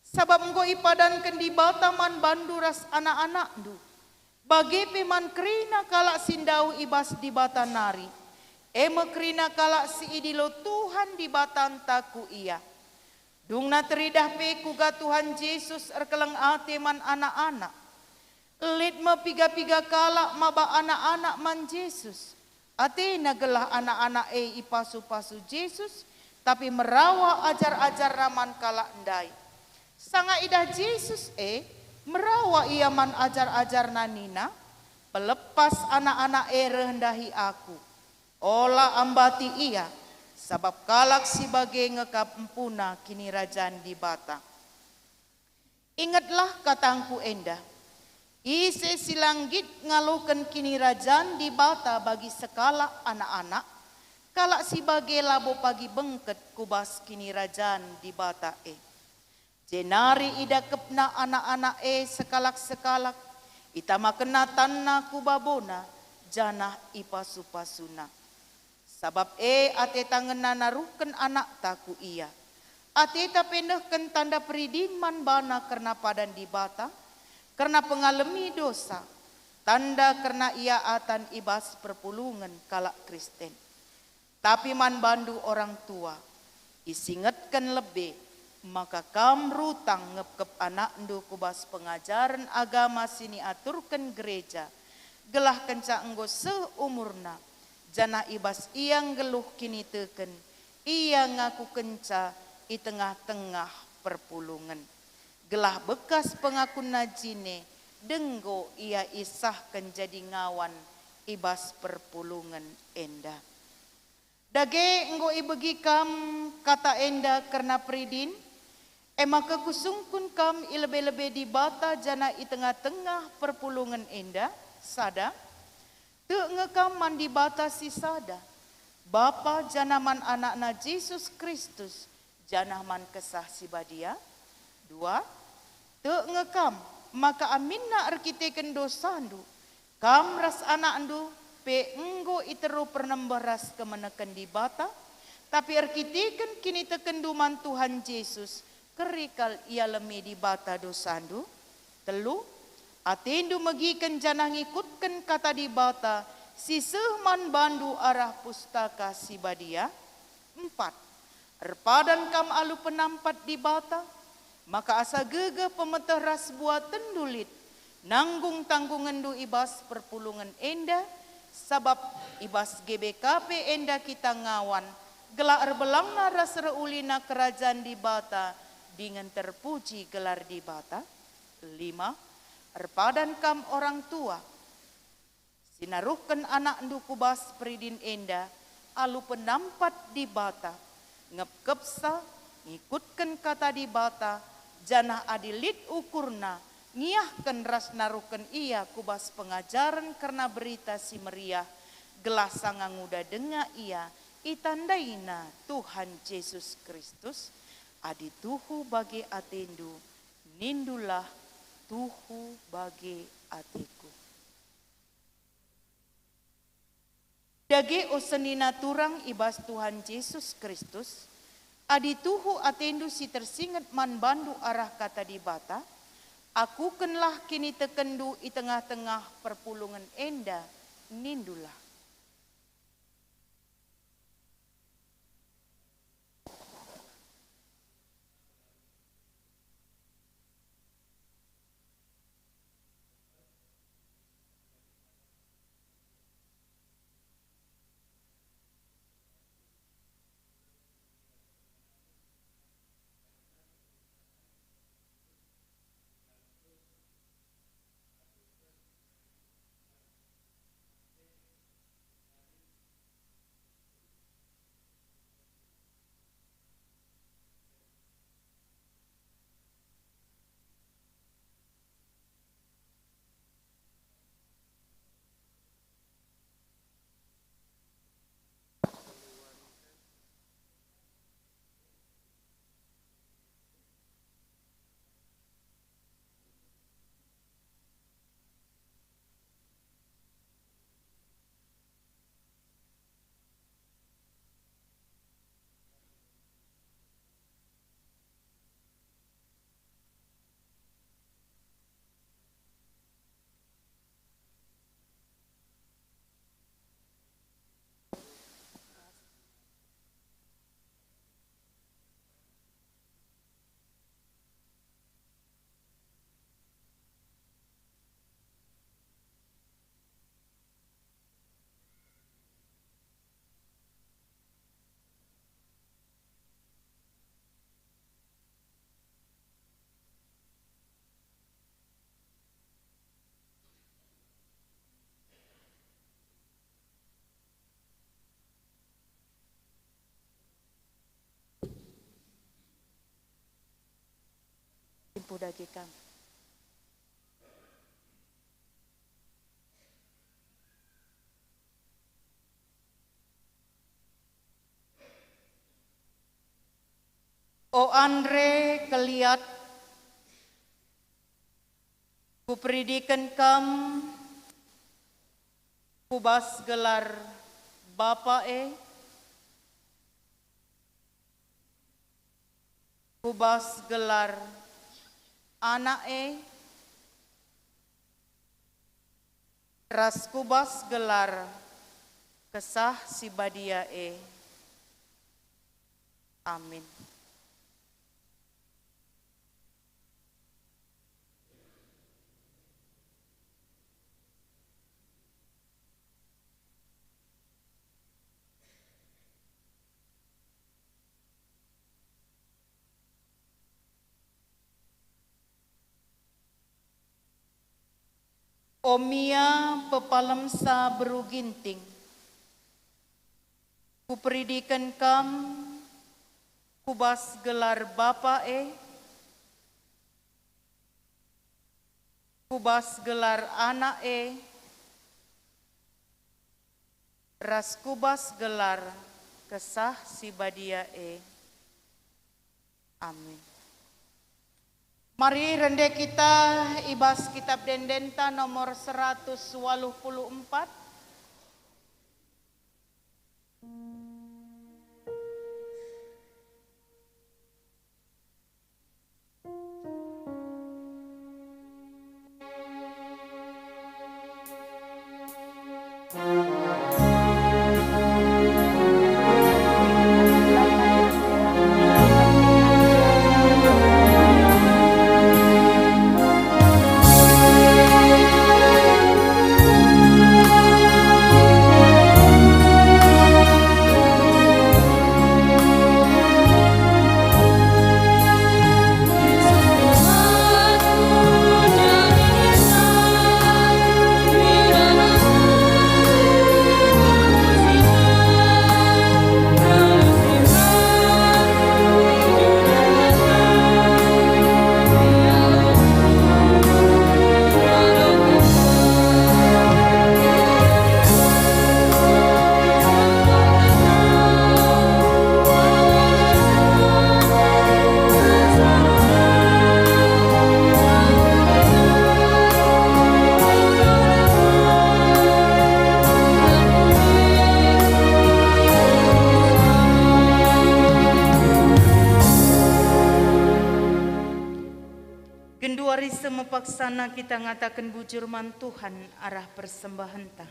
Sabap enggo ipadanken Dibata man bandu ras anak-anakndu, bage pe man kerina kalak si ndauh i bas Dibata nari, e me kerina kalak si idilo Tuhan Dibatanta ku ia. Dungna teridah pe kuga Tuhan Jesus erkeleng ate man anak-anak. Lit me piga-piga kalak maba anak-anak man Jesus. Atena gelah anak-anak e ipasu-pasu Jesus, tapi merawa ajar-ajarNa man kalak ndai. Sanga idah Jesus e, Merawa ia man ajar-ajarNa nina, "Pelepas anak-anak e reh ndahi Aku. Ola ambati ia, sabap kalak si bage nge kap empuna Kinirajan Dibata." Ingetlah katangKu enda, ise si la nggit ngaloken Kinirajan Dibata bagi sekalak anak-anak, kalak si bage labo pagi bengket ku bas Kinirajan Dibata e. Jenari idakepna anak-anak e sekalak-sekalak, itamakenna tanna ku babona, janah ipasu-pasuna. Sabap e ateta ngena naruhken anakta ku ia. Ateta pe nehken tanda peridin man bana kerna padan Dibata, kerna pengalemi dosa, tanda kerna ia atan i bas perpulungen kalak Kristen. Tapi man bandu orang tua, isingetken lebe maka kam rutang ngepkep anakndu ku bas pengajaren agama si niaturken gereja, gelah kenca enggo seh umurna, janah i bas ia nggeluh kiniteken, ia ngakukenca i tengah-tengah perpulungen. Gelah bekas pengakunna jine denggo ia isahken jadi ngawan i bas perpulungen enda. Dage enggo ibegi kam kata enda kerna peridin, e maka kusungkun kam i lebe-lebe Dibata janah i tengah-tengah perpulungen enda, sada, tek nge kam man Dibata si sada, Bapa janah man AnakNa Jesus Kristus, janah man Kesah Si Badia. Dua, tek nge kam maka aminna erkiteken dosandu, kam ras anakndu pe enggo iteru pernembeh ras kemeneken Dibata, tapi erkiteken kinitekenndu man Tuhan Jesus, keri kal ialemi Dibata dosandu. Telu, atendu megiken janah ngikutken Kata Dibata si seh man bandu arah Pustaka Si Badia. Empat, erpadan kam alu penampat Dibata, maka asa gegeh pemeteh ras buatenndu lit nanggung tanggungenndu i bas perpulungen enda, sabap i bas G B K P enda kita ngawan, gelah erbelangna ras erulina Kerajan Dibata dingen terpuji gelar Dibata. Lima, erpadan kam orang tua, si naruhken anakndu ku bas peridin enda alu penampat Dibata, ngepkepsa, ngikutken Kata Dibata, janah adi lit ukurna, ngiahken ras naruhken ia ku bas pengajaren kerna Berita Si Meriah, gelah sanga nguda denga ia itandaina Tuhan Jesus Kristus. Adi tuhu bage atendu, nindulah, "Tuhu bage ateku." Dage o senina turang i bas Tuhan Jesus Kristus, adi tuhu atendu si tersinget man bandu arah Kata Dibata, akukenlah kinitekenndu i tengah-tengah perpulungen enda, nindulah. tubuh dage kami. O Andre Keliat, kuperidiken kam ku bas gelar Bapa e, ku bas gelar Anak e, ras ku bas gelar Kesah Si Badia e. Amin. O Mia pepalemsa beru Ginting, kuperidiken kam ku bas gelar Bapa e, ku bas gelar Anak e, ras ku bas gelar Kesah Si Badia e. Amin. Mari rende kita i bas Kitab Ende-Endenta nomor seratus waluh puluh empat. Genduari semepaksana kita ngataken bujur man Tuhan arah persembahenta.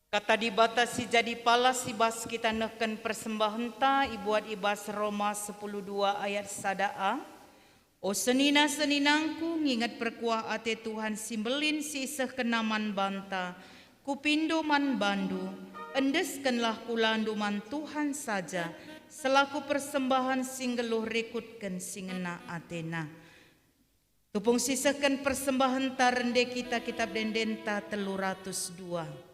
Kata Dibata si jadi palas i bas kita nehken persembahenta ibuat i bas Roma sepuluh dua ayat sada a, "O senina-seninangku, nginget perkuah ate Tuhan si mbelin si isehkenNa man banta, kupindo man bandu, endeskenlah kulandu man Tuhan saja, selaku persembahen si nggeluh rikutken si ngena ateNa." Tupung sisehken persembahenta rende kita Kitab Ende-Endenta telu ratus dua.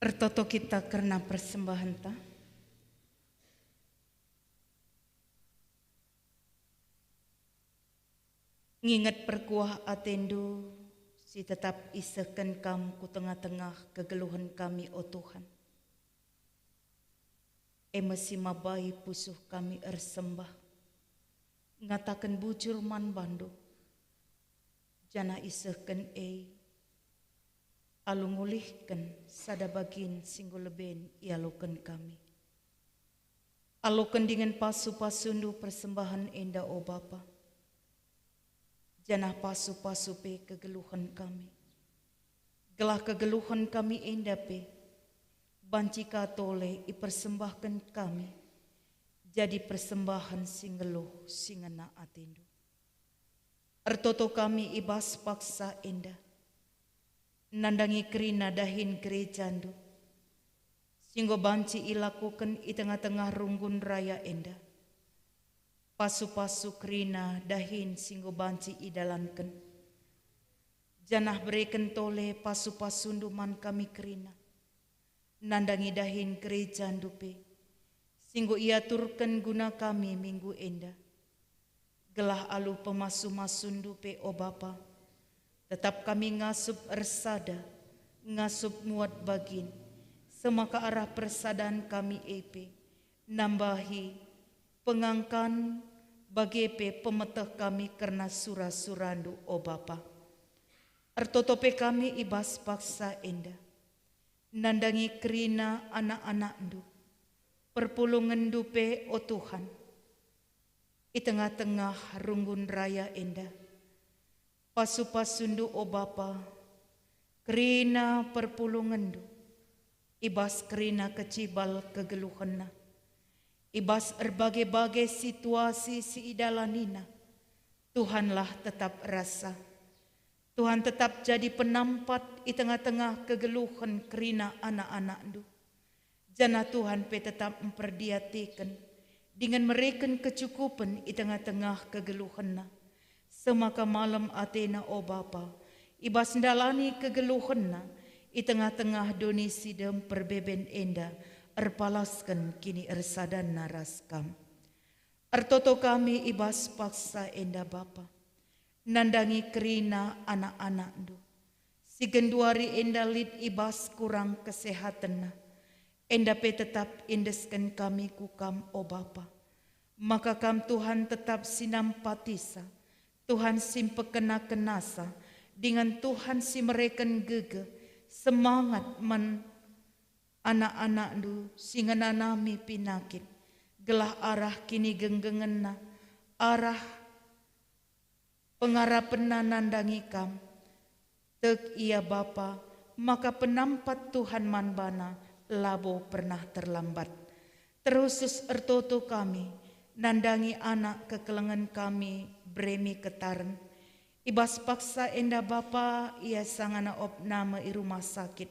Ertoto kita kerna persembahenta. Nginget perkuah atendu si tetap isehken kam ku tengah-tengah kegeluhen kami, o Tuhan. E me si mabai pusuh kami ersembah, ngataken bujur man bandu, janah isehken e alu ngulihken sada bagin si enggo leben ialoken kami. Aloken dingen pasu-pasundu persembahen enda, o Bapa, janah pasu-pasu pe kegeluhen kami, gelah kegeluhen kami enda pe banci ka tole ipersembahken kami jadi persembahen si nggeluh si ngena atendu. Ertoto kami i bas paksa enda, nandangi kerina dahin gerejandu, si enggo banci ilakoken i tengah-tengah runggun raya enda. Pasu-pasu kerina dahin si enggo banci idalanken, janah bereken tole pasu-pasundu man kami kerina, nandangi dahin gerejandu pe, si enggo iaturken guna kami minggu enda. Gelah alu pemasu-masundu pe, o Bapa, tetap kami ngasup ersada, ngasup muat bagin, semaka arah persadan kami e pe nambahi pengangkan, bage pe pemeteh kami kerna sura-surandu, o Bapa. Ertoto pe kami i bas paksa enda, nandangi kerina anak-anakndu, perpulungenndu pe, o Tuhan, i tengah-tengah runggun raya enda. Pasu-pasundu, o Bapa, kerina perpulungenndu, i bas kerina kecibal kegeluhenna, i bas erbage-bage situasi si idalanina, Tuhanlah tetap rasa. Tuhan tetap jadi penampat i tengah-tengah kegeluhen kerina anak-anakndu. Janah Tuhan pe tetap mperdiateken dingen mereken kecukupen i tengah-tengah kegeluhenna. Semaka malem atena, o Bapa, i bas ndalani kegeluhenna i tengah-tengah doni si dem perbeben enda, erpalasken kiniersadanna ras Kam. Ertoto kami i bas paksa enda, Bapa, nandangi kerina anak-anakndu, si genduari enda lit i bas kurang kesehatenna, enda pe tetap iendesken kami ku Kam, o Bapa. Maka Kam, Tuhan, tetap si nampatisa, Tuhan si mpekena-kenasa, dingen Tuhan si mereken gegeh, semangat man anak-anakndu si ngenanami pinakit, gelah arah kinigenggengenna, arah pengarapenna nandangi Kam. Tek ia Bapa, maka penampat Tuhan man bana labo pernah terlambat. Terkhusus ertoto kami, nandangi anak kekelengen kami, Bremi Ketaren. I bas paksa enda, Bapa, ia sangana opname i rumah sakit.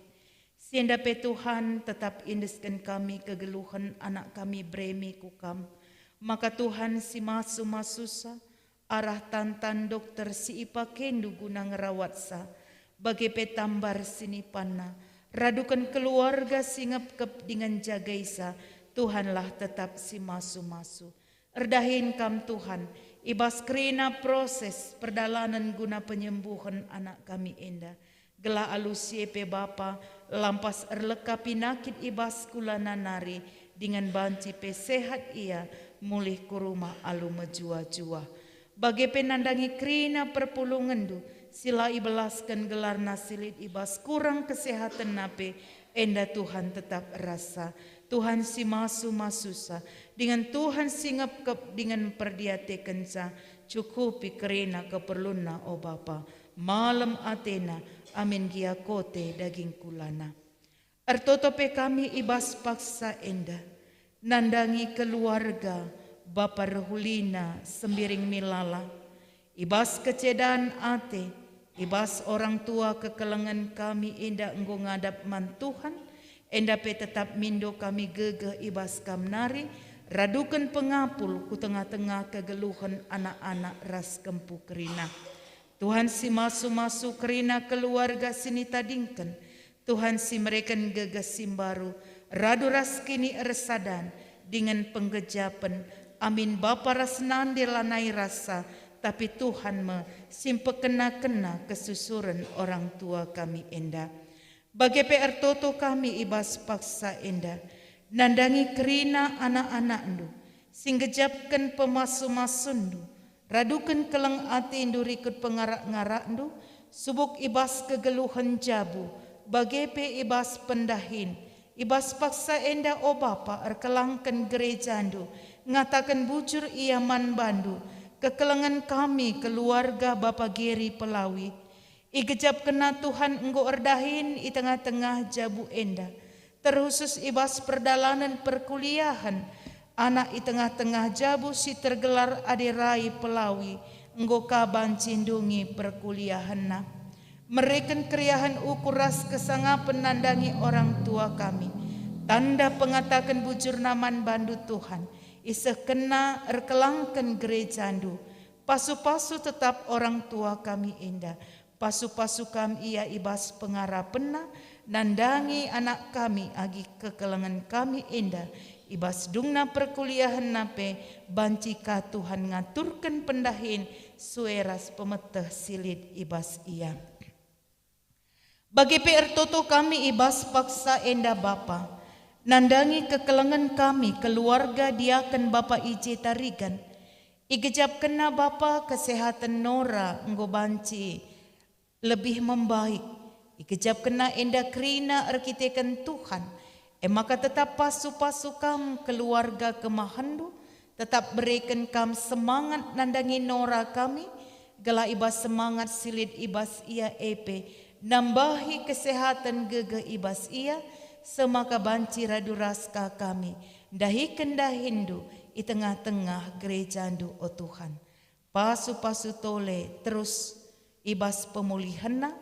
Si enda pe, Tuhan, tetap iendesken kami kegeluhen anak kami, Bremi, ku Kam. Maka Tuhan si masu-masusa, arah tan-tan dokter si ipakendu guna ngerawatsa, bage pe tambar sinipanna, raduken keluarga si ngepkep dingen jagaisa, Tuhanlah tetap si masu-masu. Erdahin Kam, Tuhan, i bas kerina proses perdalanen guna penyembuhen anak kami enda. Gelah alu si e pe, Bapa, lampas erleka pinakit i bas kulana nari, dingen banci pe sehat ia mulih ku rumah alu mejuah-juah. Bage pe nandangi kerina perpulungenndu si la ibelasken gelarna si lit i bas kurang kesehatenna pe, enda Tuhan tetap rasa. Tuhan si masu-masusa, dingen Tuhan si ngepkep dingen mperdiatekenca, cukupi kerina keperlunna, o Bapa. Malem atena, amin gia kote daging kulana. Ertoto pe kami i bas paksa enda, nandangi keluarga Bapa Rehulina Sembiring Milala, i bas kecedan ate, i bas orang tua kekelengen kami enda enggo ngadap man Tuhan, enda pe tetap mindo kami gegeh i bas Kam nari, raduken pengapul ku tengah-tengah kegeluhen anak-anak ras kempu kerina. Tuhan si masu-masu kerina keluarga si nitadingken, Tuhan si mereken gegeh si mbaru, radu ras kini ersadan, dingen penggejapen, amin bapa ras nande lanai rasa, tapi Tuhan me si mpekena-kena kesusuren orang tua kami enda. Bage pe ertoto kami i bas paksa enda, nandangi kerina anak-anakndu, si nggejapken pemasu-masunndu, raduken keleng atendu rikut pengarak-ngarakndu, subuk i bas kegeluhen jabu, bage pe i bas pendahin. I bas paksa enda, o Bapa, erkelangken gerejandu, ngataken bujur ia man bandu, kekelengen kami keluarga Bapa Geri Pelawi. Igejapkenna Tuhan enggo erdahin i tengah-tengah jabu enda, terkhusus i bas perdalanen perkuliahen anak i tengah-tengah jabu si tergelar Ade Rai Pelawi, enggo ka banci ndungi perkuliahenna. Mereken keriahen ukur ras kesangapen nandangi orang tua kami, tanda pengataken bujurna man bandu Tuhan, isehkenna erkelangken gerejandu. Pasu-pasu tetap orang tua kami enda. Pasu-pasu kam ia i bas pengarapenna, nandangi anak kami agi kekelengen kami enda, i bas dungna perkuliahenna pe, banci ka Tuhan ngaturken pendahin sue ras pemeteh si lit i bas ia. Bage pe ertoto kami i bas paksa enda Bapa, nandangi kekelengen kami keluarga diaken Bapa i je Tarigan. Igejapkenna Bapa kesehaten Nora enggo banci lebih membaik. Igejapkenna enda kerina erkiteken Tuhan, e maka tetap pasu-pasu kam keluarga kemahenndu, tetap bereken kam semangat nandangi Nora kami, gelah i bas semangat si lit i bas ia e pe nambahi kesehaten gegeh i bas ia, semaka banci radu ras ka kami ndahiken dahinndu i tengah-tengah gerejandu, o Tuhan. Pasu-pasu tole terus i bas pemulihenna,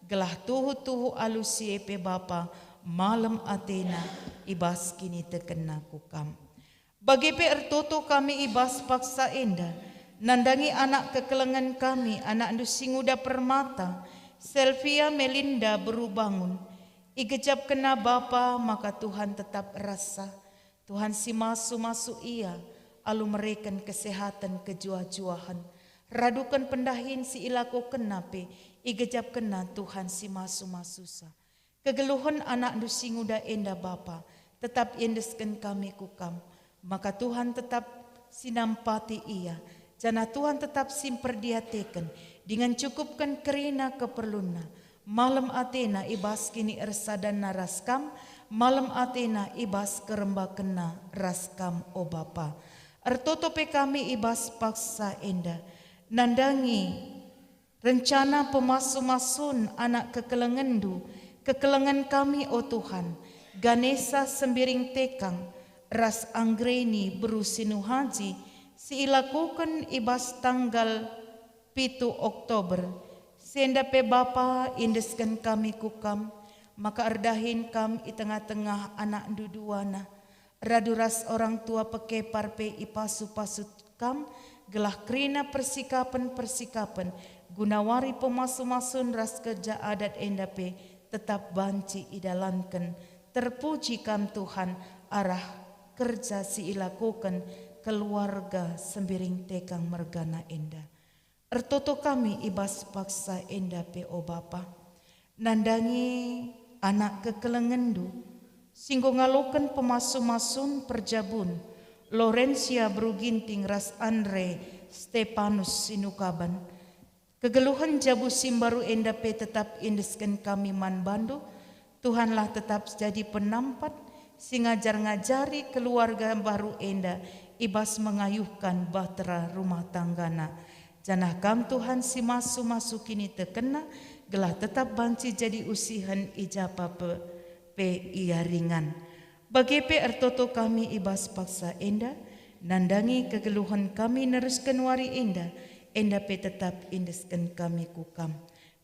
gelah tuhu-tuhu alu si e pe Bapa malem atena i bas kinitekenna ku Kam. Bage pe ertoto kami i bas paksa enda, nandangi anak kekelengen kami, anakndu si nguda Permata, Selvia Melinda beru Bangun. Igejapkenna Bapa maka Tuhan tetap rasa. Tuhan si masu-masu ia, alu mereken kesehaten kejuah-juahen. Raduken pendahin si ilakokenna pe, igejapkenna Tuhan si masu-masusa. Kegeluhen anakndu si nguda enda Bapa, tetap iendesken kami ku Kam, maka Tuhan tetap si nampati ia, janah Tuhan tetap si mperdiateken, dingen cukupken kerina keperlunna. Malem atena i bas kini ersadanna ras Kam, malem atena i bas kerembakenna ras Kam, o Bapa. Ertoto pe kami i bas paksa enda, nandangi rencana pemasu-masun anak kekelengenNdu, kekelengen kami, o Tuhan, Ganesa Sembiring Tekang, ras Anggreni beru Sinuhaji, si ilakoken i bas tanggal pitu Oktober. Si enda pe Bapa, iendesken kami ku Kam, maka erdahin Kam i tengah-tengah anakNdu duana. Radu ras orang tua pekepar pe ipasu-pasu Kam, gelah kerina persikapen-persikapen guna wari pemasu-masun ras kerja adat enda pe tetap banci idalanken. Terpuji Kam, Tuhan, arah kerja si ilakoken keluarga Sembiring Tekang mergana enda. Ertoto kami i bas paksa enda pe, o Bapa, nandangi anak kekelengenNdu, si enggo ngaloken pemasu-masun perjabun, Lorensia beru Ginting ras Andre Stepanus Sinukaban. Kegeluhen jabu si mbaru enda pe tetap iendesken kami man bandu, Tuhanlah tetap jadi penampat si ngajar-ngajari keluarga mbaru enda i bas mengayuhkan bahtera rumah tanggana. Janah Kam, Tuhan, si masu-masu kinitekenna, gelah tetap banci jadi usihen i ja pe, pe ia ringan. Bage pe ertoto kami i bas paksa enda, nandangi kegeluhen kami nerusken wari enda, enda pe tetap iendesken kami ku Kam.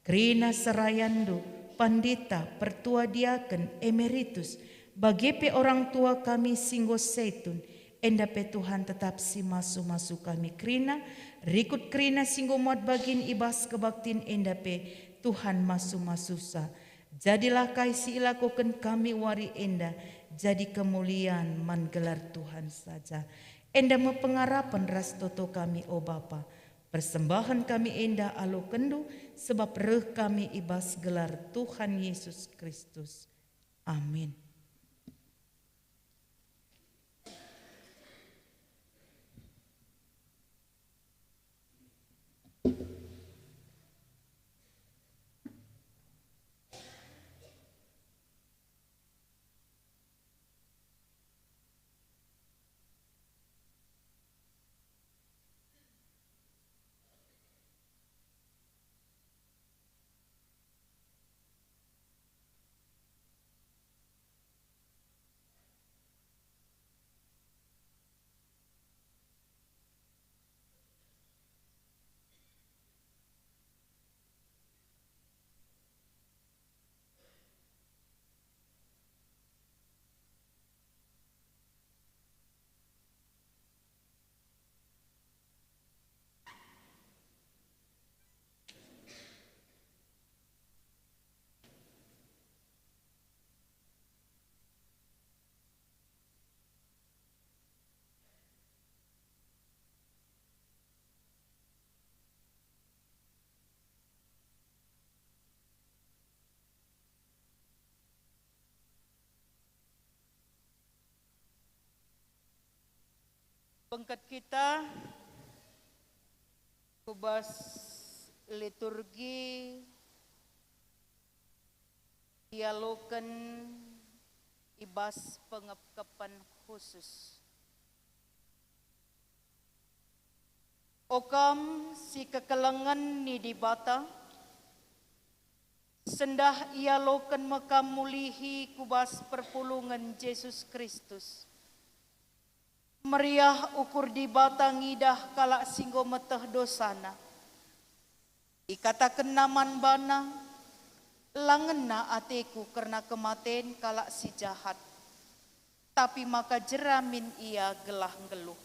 Kerina serayanNdu, pandita, pertua diaken, emeritus, bage pe orang tua kami si enggo setun, enda pe Tuhan tetap si masu-masu kami kerina, rikut kerina si enggo muat bagin i bas kebaktin enda pe Tuhan masu-masusa. Jadilah kai si ilakoken kami wari enda jadi kemulian man gelar Tuhan saja. Enda me pengarapen ras toto kami, o Bapa. Persembahen kami enda alokenNdu, sebab reh kami i bas gelar Tuhan Yesus Kristus. Amin. Bengket kita ku bas liturgi ialoken i bas pengepkepen khusus. O kam si kekelengen ni Dibata, sendah ialoken me kam mulihi ku bas perpulungen Jesus Kristus. Meriah ukur Dibata ngidah kalak si enggo meteh dosana. IkatakenNa man bana, "La ngena ateKu kerna kematen kalak si jahat, tapi maka jera min ia gelah nggeluh."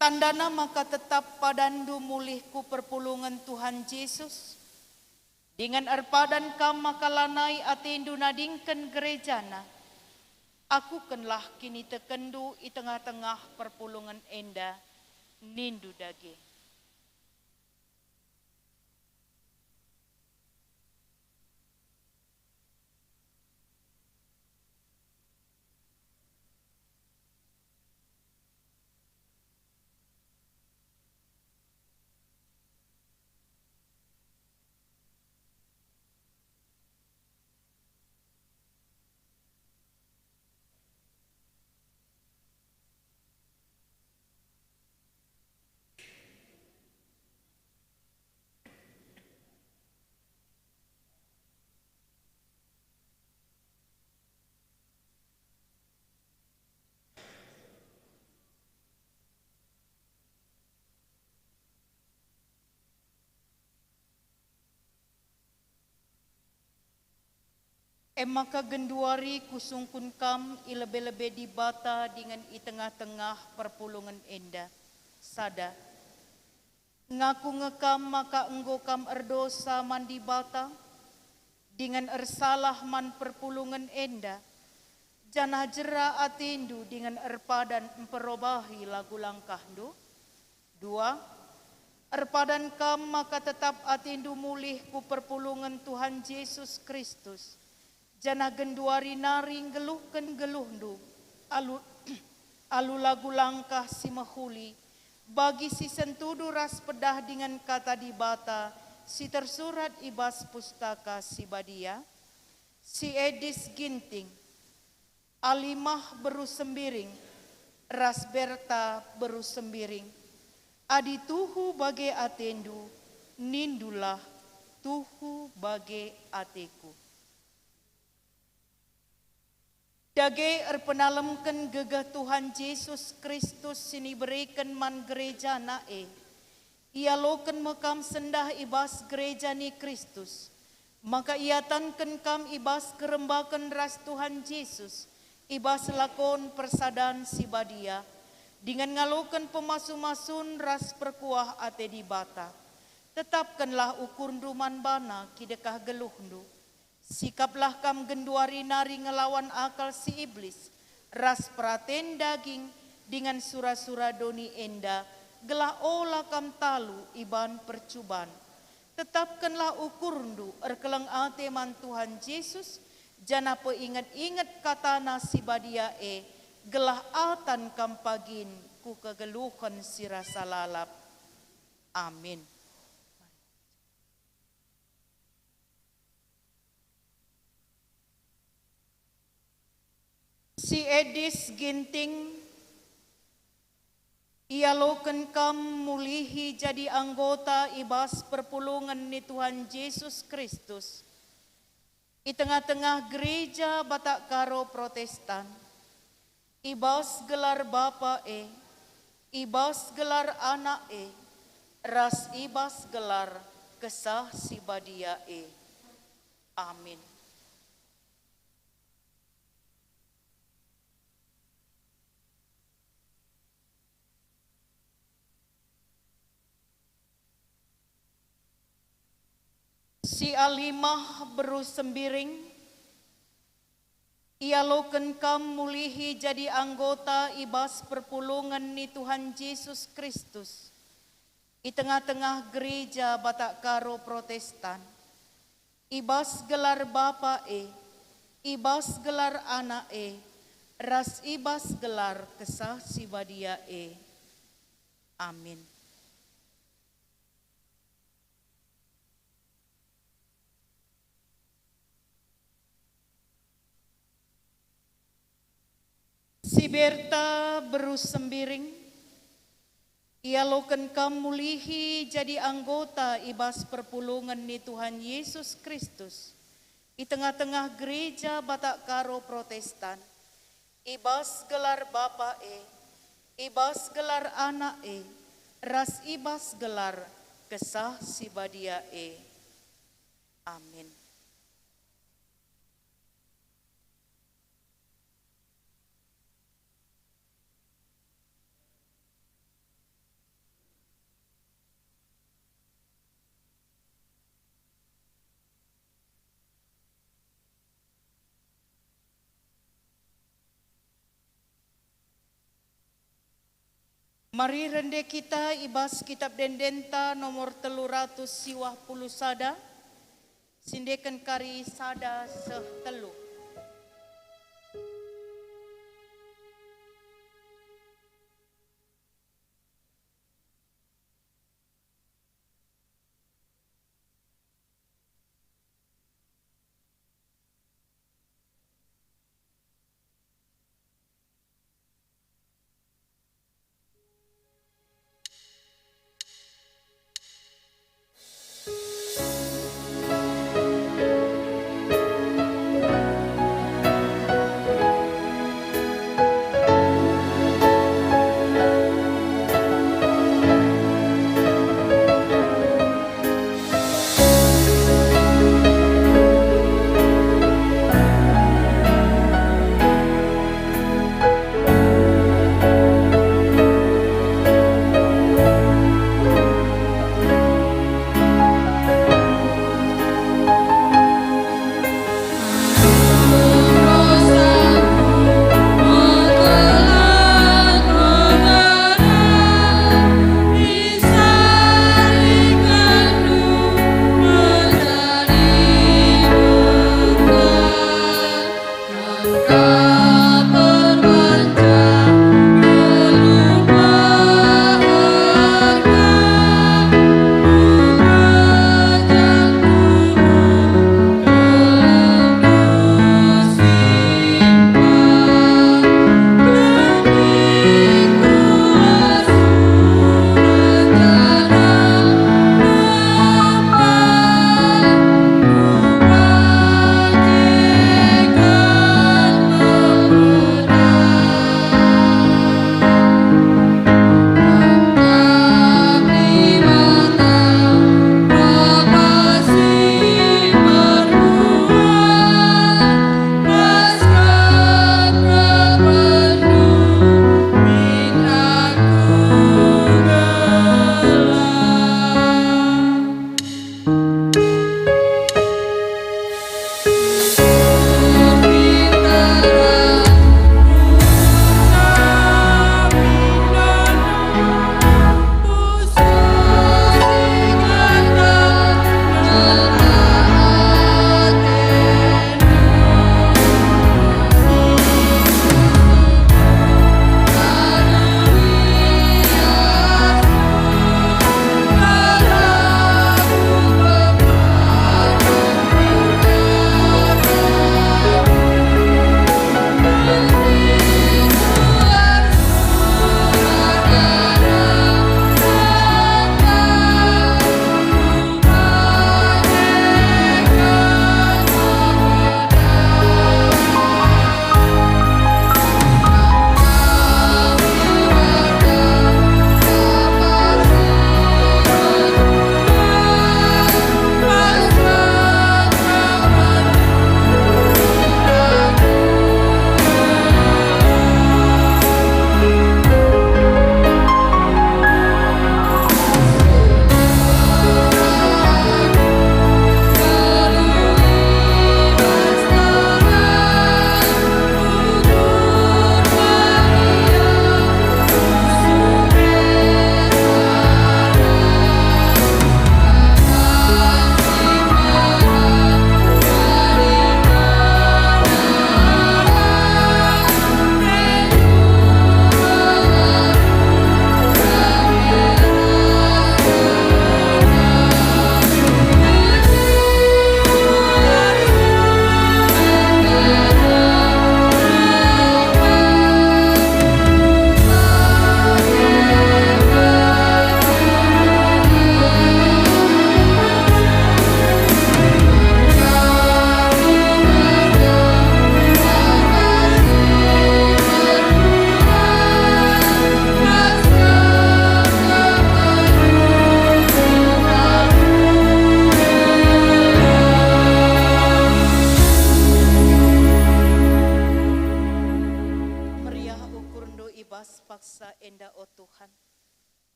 Tandana maka tetap padanndu mulih ku perpulungen Tuhan Jesus, dingen erpadan kam maka lanai atendu nadingken gerejana. Akukenlah kinitekenndu i tengah-tengah perpulungen enda, nindu dage. E maka genduari kusungkun kam i lebe-lebe Dibata dingen i tengah-tengah perpulungen enda. Sada. Ngaku nge kam maka enggo kam erdosa man Dibata, dingen ersalah man perpulungen enda, janah jera atendu dingen erpadan mperobahi lagu langkahndu? Dua, erpadan kam maka tetap atendu mulih ku perpulungen Tuhan Jesus Kristus, janah genduari nari nggeluhken geluhndu alu, alu lagu langkah si mehuli, bagi si sentudu ras pedah dingen Kata Dibata si tersurat i bas Pustaka Si Badia? Si Edis Ginting, Alimah beru Sembiring, ras Berta beru Sembiring, adi tuhu bage atendu, nindulah, "Tuhu bage ateku." Dage erpenalemken gegeh Tuhan Jesus Kristus si nibereken man gerejana e, ialoken me kam sendah i bas gereja ni Kristus, maka iatanken kam i bas kerembaken ras Tuhan Jesus, i bas lakon persadan si badia, dingen ngaloken pemasu-masun ras perkuah ate Dibata. Tetapkenlah ukurndu man baNa kidekah geluhndu. Sikaplah kam genduari nari ngelawan akal si Iblis, ras peraten daging dingen sura-sura doni enda, gelah ola kam talu i ban percuban. Tetapkenlah ukurndu erkeleng ate man Tuhan Jesus, janah peinget-inget kataNa si badia e, gelah atan kam pagin ku kegeluhen si rasa lalap. Amin. Si Edis Ginting, ialoken kam mulihi jadi anggota i bas perpulungen ni Tuhan Jesus Kristus, i tengah-tengah Gereja Batak Karo Protestan, i bas gelar Bapa e, i bas gelar Anak e, ras i bas gelar Kesah Si Badia e. Amin. Si Alimah beru Sembiring, ialoken kam mulihi jadi anggota i bas perpulungen ni Tuhan Jesus Kristus, i tengah-tengah Gereja Batak Karo Protestan, i bas gelar Bapa e, i bas gelar Anak e, ras i bas gelar Kesah Si Badia e. Amin. Si Berta beru Sembiring, ialoken kam mulihi jadi anggota i bas perpulungen ni Tuhan Jesus Kristus, i tengah-tengah Gereja Batak Karo Protestan, i bas gelar Bapa e, i bas gelar Anak e, ras i bas gelar Kesah Si Badia e. Amin. Mari rende kita i bas Kitap Ende-Endenta nomor telu ratus siwah puluh sada, sindeken kari sada seh telu.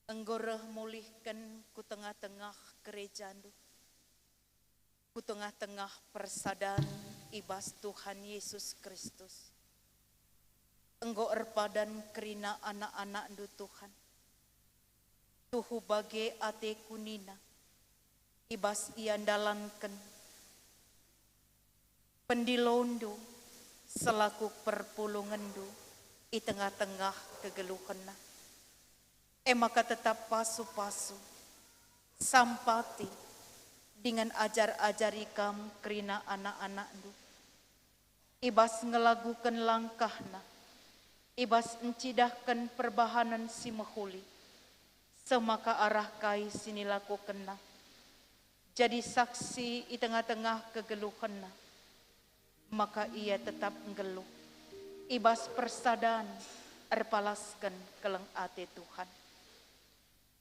Enggo reh mulihken ku tengah-tengah gerejandu, ku tengah-tengah persadan i bas Tuhan Yesus Kristus. Enggo erpadan kerina anak-anakndu, Tuhan. Tuhu bage ateku nina, i bas ia ndalanken pendilondu selaku perpulungenndu i tengah-tengah kegeluhenna. E maka tetap pasu-pasu, sampati, dingen ajar-ajari kam kerina anak-anakndu, i bas ngelaguken langkahna, i bas ncidahken perbahanen si mehuli, seh maka arah kai si nilakokenna, jadi saksi i tengah-tengah kegeluhenna, maka ia tetap nggeluh i bas persadan erpalasken keleng ate Tuhan.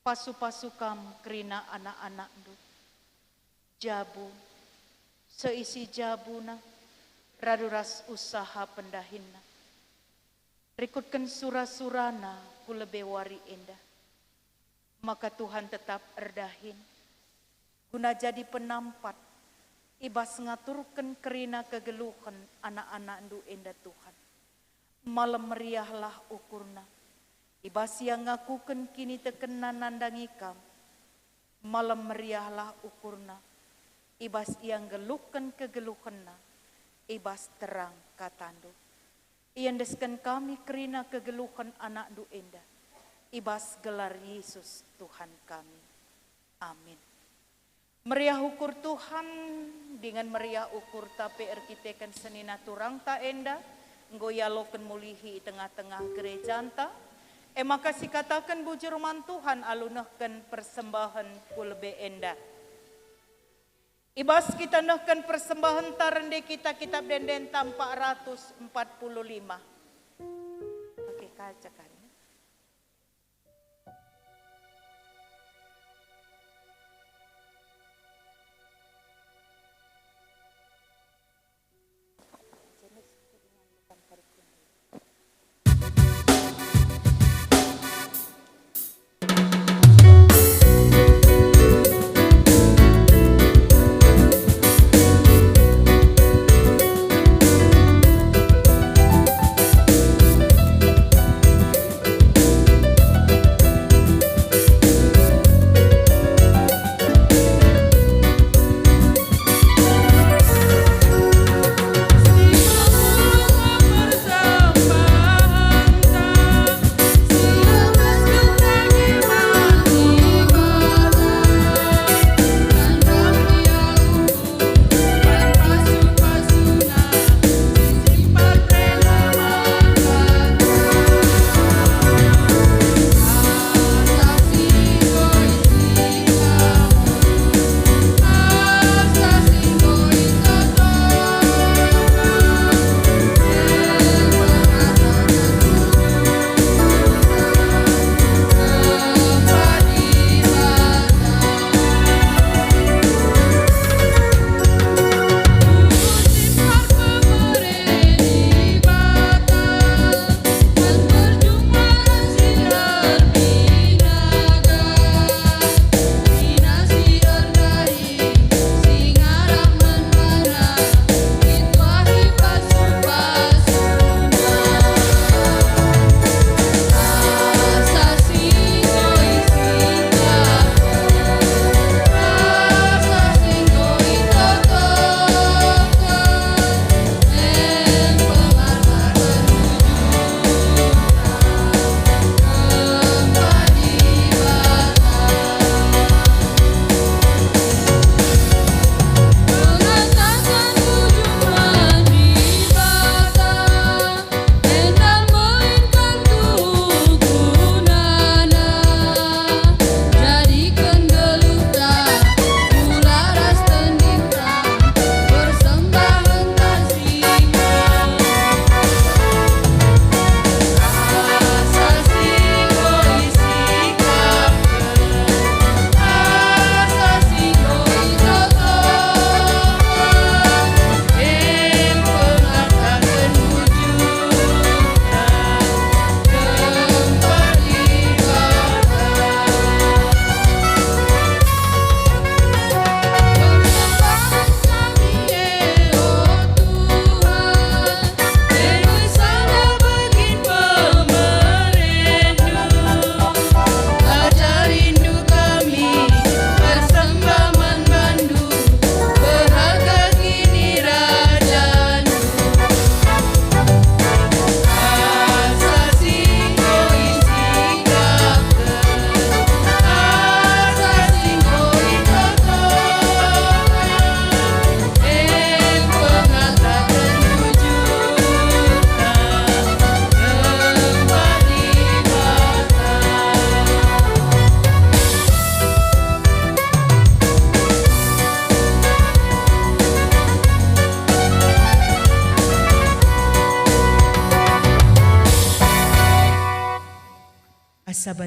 Pasu-pasu kam kerina anak-anakndu, jabu, seisi jabuna, radu ras usaha pendahinna. Rikutken sura-surana ku lebe wari enda. Maka Tuhan tetap erdahin, guna jadi penampat i bas ngaturken kerina kegeluhen anak-anakndu enda, Tuhan. Malem meriahlah ukurna, i bas ia ngakuken kinitekenna nandangi kam. Malem meriahlah ukurna, i bas ia nggeluhken kegeluhenna, i bas terang katandu. Iendesken kami kerina kegeluhen anakndu enda, i bas gelar Yesus Tuhan kami. Amin. Meriah ukur Tuhan, dingen meriah ukurta pe erkiteken senina turangta enda, enggo ialoken mulihi i tengah-tengah gerejanta. E maka sikataken bujur man Tuhan alu nehken persembahen ku lebe enda. I bas kita nehken persembahenta rende kita Kitab Ende-enden empat ratus empat puluh lima. Oke, kaca kan?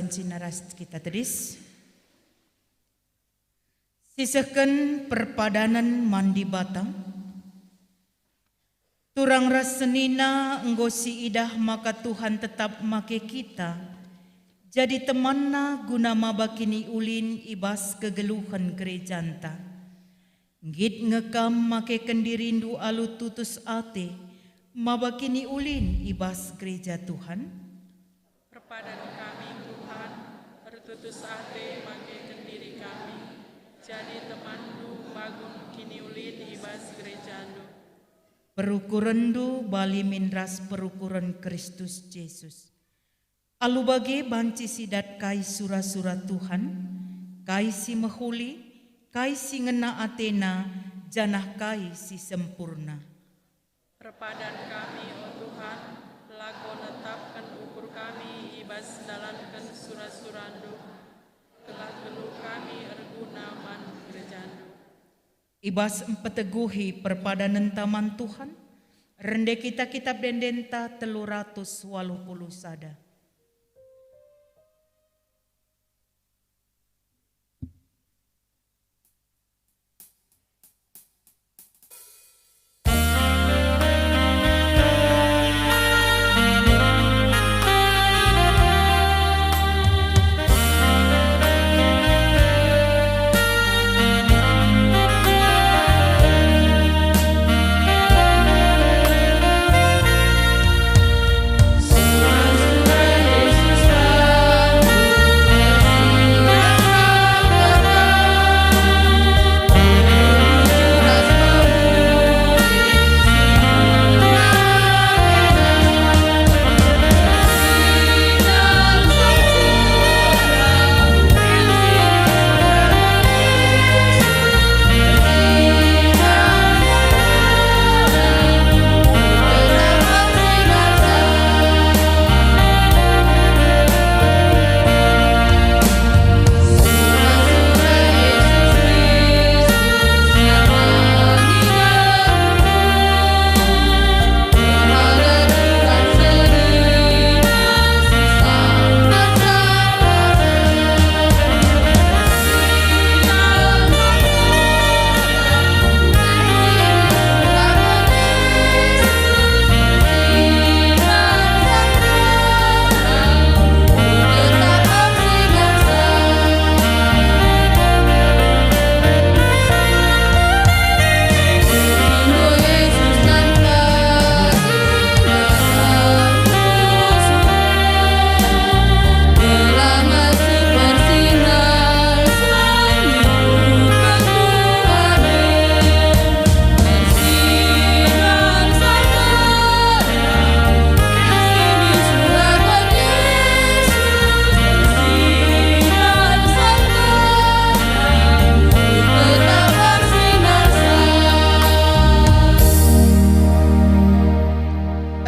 Cina ras kita tedis. Sisehken perpadanen man Dibata. Turang ras senina enggo siidah maka Tuhan tetap make kita jadi temanNa guna maba kiniulin i bas kegeluhen gerejanta. Nggit nge kam makeken dirindu alu tutus ate maba kiniulin i bas gereja Tuhan? Perpadan kami, Tuhan, ertutus ate makeken diri kami, jadi temanNdu maba kiniulin i bas gerejaNdu. PerukurenNdu bali min ras perukuren Kristus Jesus. Alu bage banci sidat kai sura-sura Tuhan, kai si mehuli, kai si ngena ateNa, janah kai si sempurna. Perpadan kami, o Tuhan, lako netapken ukur kami i bas ndalanken sura-suraNdu, gelah geluh kami erguna man gerejaNdu. I bas mpeteguhi perpadanenta man Tuhan, rende kita kitab ende-endenta telu ratus waluh puluh sada.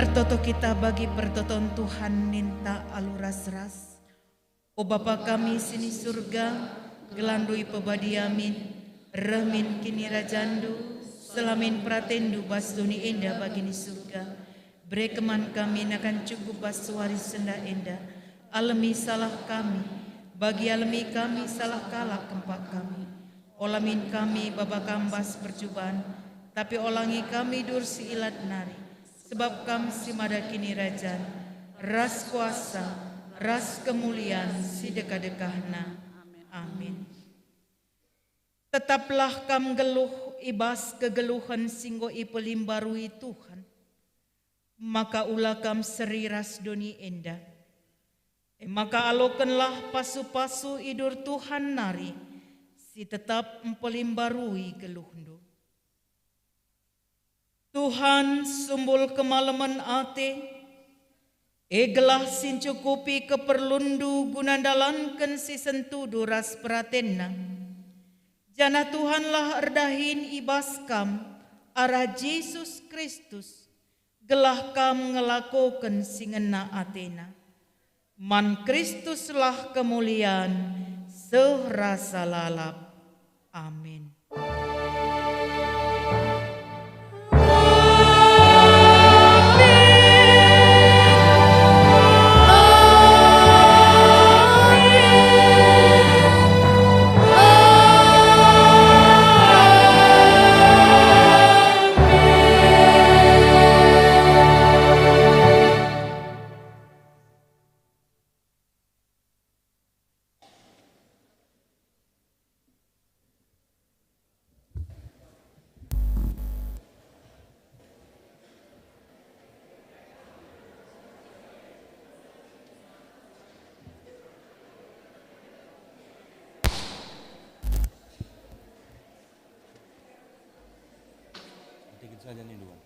Ertoto kita bagi pertoton Tuhan, ninta alu ras-ras. O Bapa kami si ni Surga, gelarNdu ipebadia min, reh min kinirajanNdu, seh la min peratenNdu bas doni enda bagi ni Surga. Bereken man kami nakan cukup bas wari si enda-enda. Alemi salah kami, bagi alemi kami salah kalak kempak kami. Ola min kami baba Kam bas percuban, tapi olangi kami dur si ilat nari. Sebab Kam si mada kinirajan, ras kuasa, ras kemulian si dekah-dekahna. Amin. Tetaplah kam nggeluh i bas kegeluhen si enggo ipelimbarui Tuhan, maka ula kam seri ras doni enda. E maka alokenlah pasu-pasu idur Tuhan nari, si tetap mpelimbarui geluhndu. Tuhan, sumbul kemalemen ate, e gelah si ncukupi keperlunndu guna ndalanken si sentudu ras peratenNa. Janah Tuhanlah erdahin i bas kam arah Jesus Kristus, gelah kam ngelakoken si ngena ateNa. Man Kristuslah kemulian seh rasa lalap. Amin. Saja ninduan.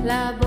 Labo